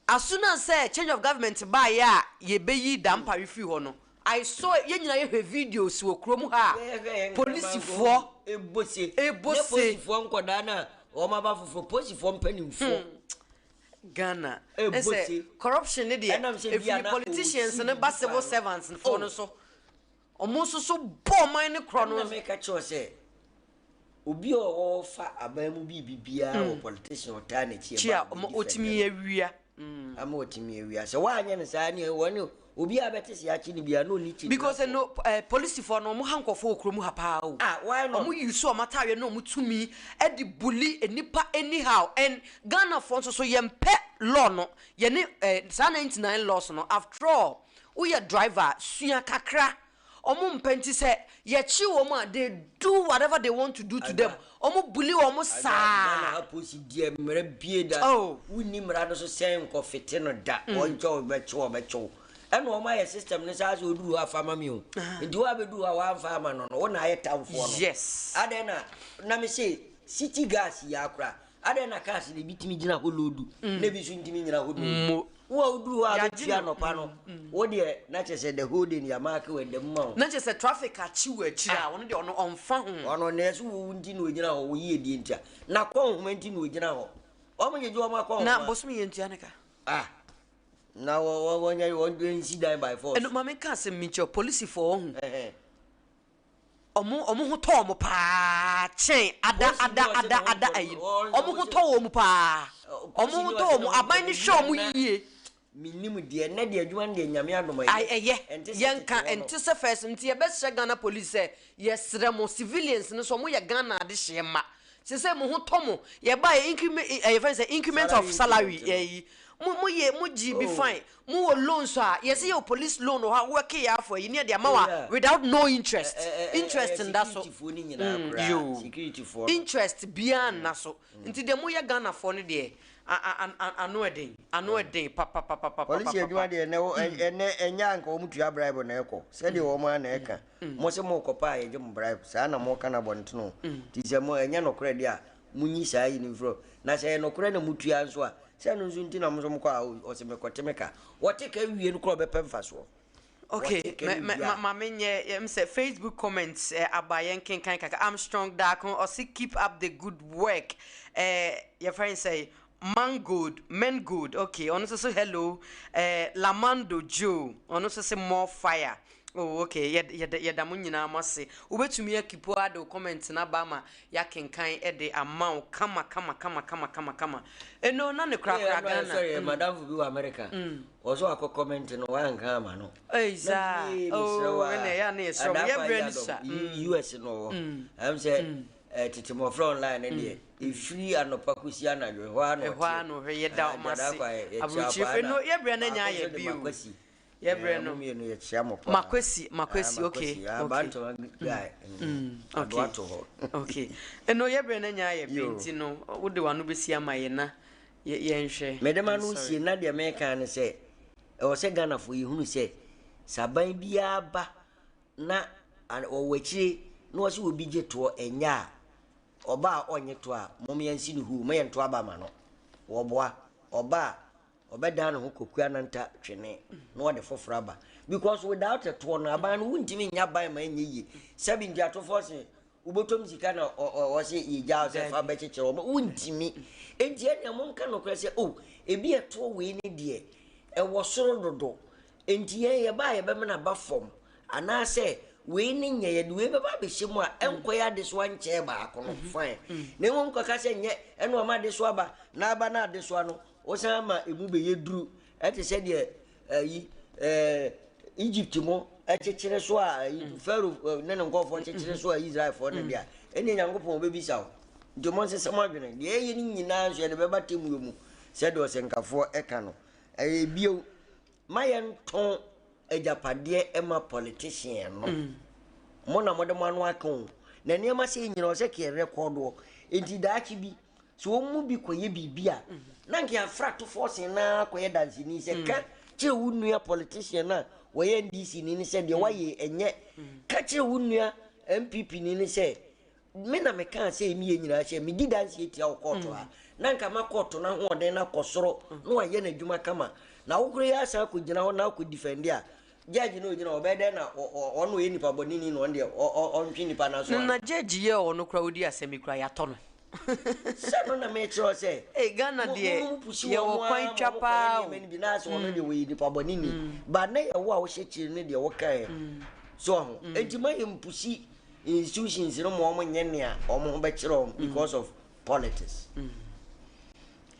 As soon as sɛ change of government baeɛ a yɛbɛyi Dampare firi hɔ no, I saw yɛn nyinaa yɛhwɛ videos wɔ kurom ha a polisifoɔ ɛbɔ se ɛbɔ ne se. Polisifoɔ nkɔdaa no a wɔn aba foforɔ, polisifoɔ mpanimfoɔ. Ghana Ɛbɔ ɛsɛ se. corruption ne deɛ Ɛnam sɛ bia ɛfiri na politicians ɔsi ne ba biribi civil paa no. servants foɔ Oh. no so ɔmo nso so bɔ ɔman ne korɔ no. Ɛna meka kyerɛ sɛ obi a ɔwɔ aban mu biribi biara wɔ politician ɔtaa n'akyi kyi a ɛba ɔmo ɔbɛdi ɔtumi fɛntɛm. awia. Ama ɔtumi awia sɛ woanyɛ no saa ne wɔne. Obiara bɛte sɛ yɛakye no biara na ɔnni kyidini Because afoɔ. no eh, polisifoɔ no ɔmo ha nkurɔfoɔ wɔ kurom ha paa o. Ah, why not? Ɔmo use ɔmo ataareɛ ne ɔmo tumi de bully nnipa anyhow and Ghanafoɔ nso so yɛmpɛ law no, yɛne eh, saa 99 laws no, after all woyɛ driver a sua kakra, ɔmo mpɛ nti sɛ yɛkye wɔn a they do whatever they want to do to them, ɔmo bully wɔn Ghana saa. ha polisi deɛ mmara bie da. Oh. Wonni mmara no so sɛn nkɔfete no da. Wɔnkyɛ wo bɛkye wo bɛkye wo. Ɛna wɔn ayɛ system no saa sɛ oduru hɔ afa ma mi o. Nti wo abɛduru hɔ a wɔamfa ama no no, wo na ayɛ tamfoɔ no. Yes. Adɛn na na me se city gas yi akora. Adɛn na cars na ebi tumi gyina hɔ load na ebi nso ntumi nyina hɔ load. Mo. Wo a woduru hɔ a Yɛagye bɛtua no. anɔpa no, wo deɛ na kyerɛ sɛ the whole day no yɛama ake wɔ ɛdam ma wo. Na kyerɛ sɛ traffic akye wɔ akyire a ɔno deɛ ɔno ɔmfa ho. Ɔno na ɛsɛ wo nti na ogyina hɔ, wo yiedie nti a. Na kɔ nhoma nti na ogyina hɔ. Wɔn gyegye wɔn akɔ Na nhoma. bosome yɛ ntua ne ka. Ah, na wɔ wɔ wɔnyɛ wɔn nsi dan by force. Ɛno maame nka asɛm mi nkyɛw polisifoɔ ɔho. Ɛhɛn. Ɔmo ho tɔ ɔmo paa kyɛn ada Polisi ada ni ɔse ada ne ho ada ntɔ ayi. no. Ɔ- Ɔmo ho ɔse- tɔ wɔn paa. Ɔ- Ɔmo polisi ho ni tɔ ɔse wɔn ne ho aban ntɔ ne no. hwɛ ɔmo yie. Menim deɛ nnɛ deɛ adwuma no deɛ Nyame adom Ai ɛyɛ Ɛnte sɛ yɛnka tete hɔ no. ɛnte sɛ first nti yɛbɛsrɛ Ghana police sɛ yɛsrɛ mo civilians no so ɔmo yɛ Ghana adehyeɛ ma sɛ sɛ mo ho tɔ mo yɛba yɛ increment ɛyɛ fɛn sɛ increment of Salary salary increment no. ɛyi mo yɛ mo gyi bi Oh. fine mo wɔ loan so a yɛsɛ yɛ wɔ police loan wɔ hɔ a wɔkɛ yɛ afɔ yi ne yɛde ama wa Yeah. without no interest Ɛ- ɛ- ɛ- interest ɛyɛ nda so securityfoɔ no nyinaa koraa. yo. Securityfoɔ no. Interest biara nna so nti deɛ moyɛ Ghanafoɔ no deɛ ano ɛden ano ɛden papapapapa. Polisi adwuma deɛ ɛnɛ ɛnɛ ɛnyɛ anka wɔn tua bribe na ɛkɔ sɛdeɛ wɔn a na ɛka mo sɛ mo kɔpa a yɛgye mo bribe saa na mo ka na abɔntene ti sɛ mo ɛnyɛ nokorɛ deɛ a mo nyi saa yi ne mfiri hɔ. Na sɛ ɛyɛ nokorɛ na mo tua nso a sɛ no nso nti na mo nso mo kɔ a ɔsɛ mekɔte me ka wɔte ka wie no korɔ ɔbɛpɛ mfasoɔ. Okay, Wɔte ka me wie me a. ma me nyɛ yɛm sɛ Facebook comments aba yɛn kenkan kaka. Armstrong Darko ɔsi keep up the good work. Yɛfrɛ n sɛ Man good, men good. Okay, ɔno nso so hello. Lamando Joe, ɔno nso sɛ more fire. Oh, okay. Yɛda mo nyinaa mo ase. Wobɛtumi akeep ade wo comment na ba ma yɛakenkan ɛde ama wo kama kama kama kama kama kama. Ɛno na ne korakora Ghana. Sorry, madamfo bi wɔ America ɔso akɔ comment no wanka ama no. Ei, saa. Na mie, Oh, mesrɛ wo a, ɛnna ɛyɛ a na yɛsrɛ mo. Adakwa Yɛbrɛ yi no sa. adɔm, US no wɔ ɛm sɛ tete mmɔfra online no deɛ ɛfiri anɔpa kɔsi anadwo ɛhɔ a na Ɛhɔ a na ɔhwɛ yɛda Ah, ɔmo ase. Adakwa yɛ- yɛkyia Aburokyire paa fɛ na no yɛbrɛ no nya baako ayɛ nso de bio. Makwasi. Yɛbrɛ Eh, no. mo mmienu yɛkyia mo paa. Makwasi, Makwasi, Ah, okay, Makwasi, ah, okay. Bantama guy. Adoa to hɔ. Okay, ɛno yɛbrɛ no nya ayɛ bi Yo. nti no wode w'ano bɛsi ama yɛ na yɛnhwɛ. Mede ma I'm no sorry. sie na deɛ meka ne sɛ ɛwɔ sɛ Ghanafoɔ yɛhunu sɛ saban biara ba na ɔwɔ akyire na wɔ sɛ obi gye toɔ ɛnyɛ a ɔba a ɔnyɛ toɔ a mom yɛnsi no huu ma yɛnto aba ma no wɔboa ɔba a ɔbɛdan ne ho kɔkua nanta twene na ɔde foforɔ aba because without toɔ no aban no wontumi nya ban ma ɛnyɛ yie sɛbi nti atofoɔ se wobɛtɔm sika na ɔse yɛgya wo sɛ fa bɛkyekyere ɔma wontumi enti ɛnea monka nokorɛ sɛ o ebi ɛtoɔ wei ne deɛ ɛwɔ soro dodo enti yɛn yɛba a yɛbɛma no aba fam anaasɛ wei ne nyɛ yɛde wei bɛba abɛhyɛ mu a ɛnkɔyɛ adesoa nkyɛɛ baako no fine na mmom kɔka sɛ nyɛ ɛne ɔma adesoa ba na aba na adesoa no wosan ma emu bɛyɛ duru ɛte sɛ deɛ ayi Egypt mo ɛkyekyere so a ayi Pharaoh ne ne nkɔfoɔ kyekyere so a Israelfoɔ no deɛ a ɛne Nyankopɔn bɛbisa wo nti mo nsesɛ mo adwene deɛ ɛyɛ no nyinaa nso yɛde bɛba temmuo mu sɛdeɛ ɔsɛnkafoɔ ɛka no ɛyɛ bio ma yɛntɔn agyapadeɛ ɛma politician no mo na mode mo ano aka o na nneɛma sɛ nyina ɔsɛ kɛ rekɔdoɔ enti daakye bi sɛ wɔn mu bi kɔyɛ biribi a na nka yɛafra tofoɔ sen naa kɔyɛ danseni sɛ ka kyerɛ wo nua politician a wɔyɛ NDC ni ne sɛ deɛ wayɛ ɛnyɛ ka kyerɛ wo nua NPP ni ne sɛ me na mekaa sɛ ɛmi yɛ nyinaa hyɛ medi danseɛ tia wo kɔɔto ha na nka ma kɔɔto no ahoɔden no akɔ soro na wayɛ n'adwuma kama na wokoro yɛ asan akɔgyina hɔ na akɔ defend a judge no ogyina hɔ ɔbɛyɛ dɛn na ɔno ɔyɛ nipa bɔneni na ɔno deɛ ɔntwe nipa no so Na judge yɛ ɔno kora wodi asɛm yi kora yɛatɔ no. Sɛ no na mekyerɛ wo sɛ Hey, Ghana deɛ, mo push yɛwɔ wɔn kwan ara twa ma wɔkɔyɛ paa o. nneɛma no bi na asɛ ɔno deɛ wɔyɛ nipa bɔneni ba na yɛwo a wohyɛ kyiri no deɛ wokaeɛ so ɔho enti ma yɛmpush institutions no ma ɔmo nyɛ nea ɔmo ho bɛkyerɛ ɔmo because of politics.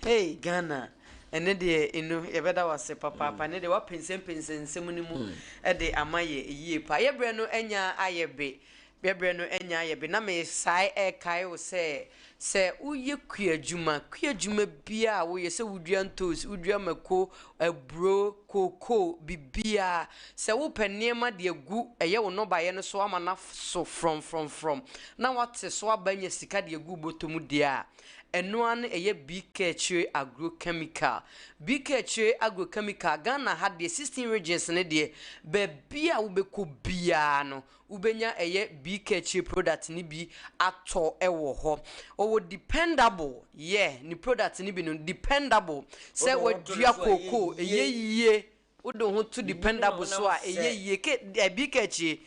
Hey, Ghana. Ɛne deɛ eno yɛbɛda wo ase papaapa. Ɛne deɛ woapɛnsɛmpɛnsɛ nsɛm no mu de ama yɛ yie paa. Yɛ berɛ no anya ayɛ be. Yɛ berɛ no anya ayɛ be. Na mesae ɛrekae wo sɛ, sɛ woyɛ kuadwuma, kuadwuma biara a woyɛ, sɛ wodua ntoosi, wodua mako, aburo, kookoo, biribiara, sɛ wopɛ nneɛma de agu ɛyɛ wo nnɔbaeɛ no so ama no aso frɔmfrɔmfrɔm na woate so aba anya sika de agu wo bɔtɔ mu deɛ a, Ɛno ara ne ɛyɛ BK Akyire Agro Chemical. BK Akyire Agro Chemical, Ghana ha deɛ, 16 regions no deɛ, baabi a wobɛkɔ biara no, wobɛnya ɛyɛ BK Akyire product no bi atɔ wɔ hɔ. Ɔwɔ dependable, yeah, ne product no bi no, dependable, sɛ wadua kookoo, ɛyɛ yie. Wode wo ho to dependable so a ɛyɛ yie ke ɛbi ka akyire.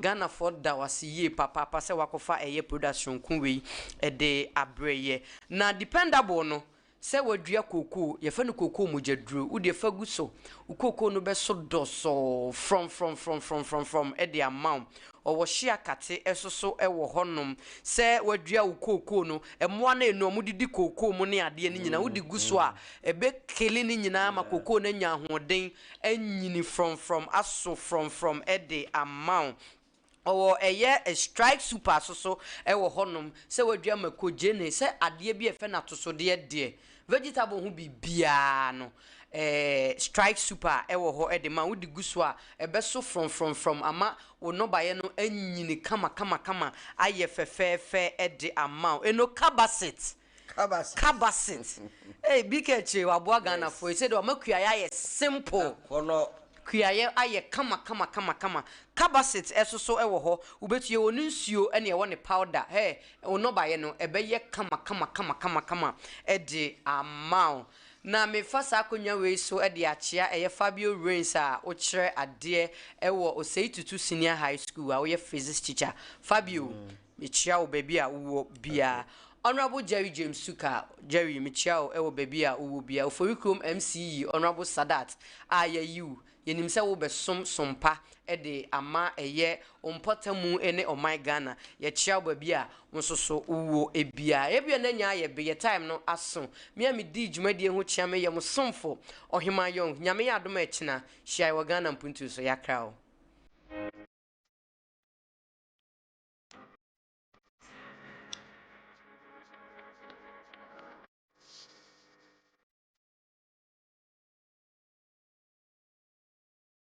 Ghanafoɔ da wo ase yie papaapa sɛ woakɔfa ɛyɛ product soronko wei de abrɛ yɛ. Na dependable no sɛ woadua kookoo, yɛfrɛ no kookoo mogyaduro, wo deɛ fa gu so, wo kookoo no bɛso dɔsɔɔ frɔmfrɔmfrɔmfrɔmfrɔm de ama wo. Ɔwɔ hyia kate nso so wɔ hɔnom. Sɛ woadua wo kookoo no, mmoa no a ɛnu a wɔdidi kookoo mu ne adeɛ no nyinaa, wode gu so a, ɛbɛkili ne nyinaa ama kookoo no anya ahoɔden anyini frɔmfrɔm, aso frɔmfrɔm de ama wo. Ɔwɔ ɛyɛ strike super nso so wɔ hɔnom. Sɛ woadua mako, gyeene, sɛ adeɛ bi a yɛfrɛ no atosodeɛ deɛ, vegetable ho biribiara no, eh, strike super wɔ hɔ de ma wode gu so a, ɛbɛso frɔmfrɔmfrɔm ama wo nnɔbaeɛ no anyini kamakamakama ayɛ fɛfɛɛfɛ de ama wo. Eno Kabasit. Kabasit. Ei, BK akyire waboa Ghanafoɔ yi. Sɛ deɛ wama kuayɛ ayɛ simple. Akɔnɔ. Kuayɛ ayɛ kama kama kama kama. Kabasit ɛso so wɔ hɔ. Wobɛtu yɛwɔ ne nsuo ɛne ɛwɔ ne powder. Hey, wo nnɔbaeɛ no ɛbɛyɛ kama kama kama kama kama de ama wo. Na mefa saa akonwa wei so de akyea ɛyɛ Fabio Rains a wokyerɛ adeɛ wɔ Osei Tutu Senior High School a woyɛ Physics teacher. Fabio, mekyea wo baabi a wowɔ biara. Honourable Jerry James Suka, Jerry, mekyea wo wɔ baabi a wowɔ biara. Oforikrom MCE, Honourable Sadat a yɛayi wo Yɛnim sɛ wobɛsom som pa de ama ɛyɛ wo mpɔtamu ne ɔman Ghana. Yɛkyea wo baabi a wo nso so wowɔ biara. Ebia na nya ayɛ be, yɛ time no aso. Me a medii dwumadie ho kyea me yɛ mo somfo, Ɔhemaa Young. Nyame yɛ adom a ɛkyena, hyia yɛ wɔ Ghana mpuntuo so. Yɛakra wo.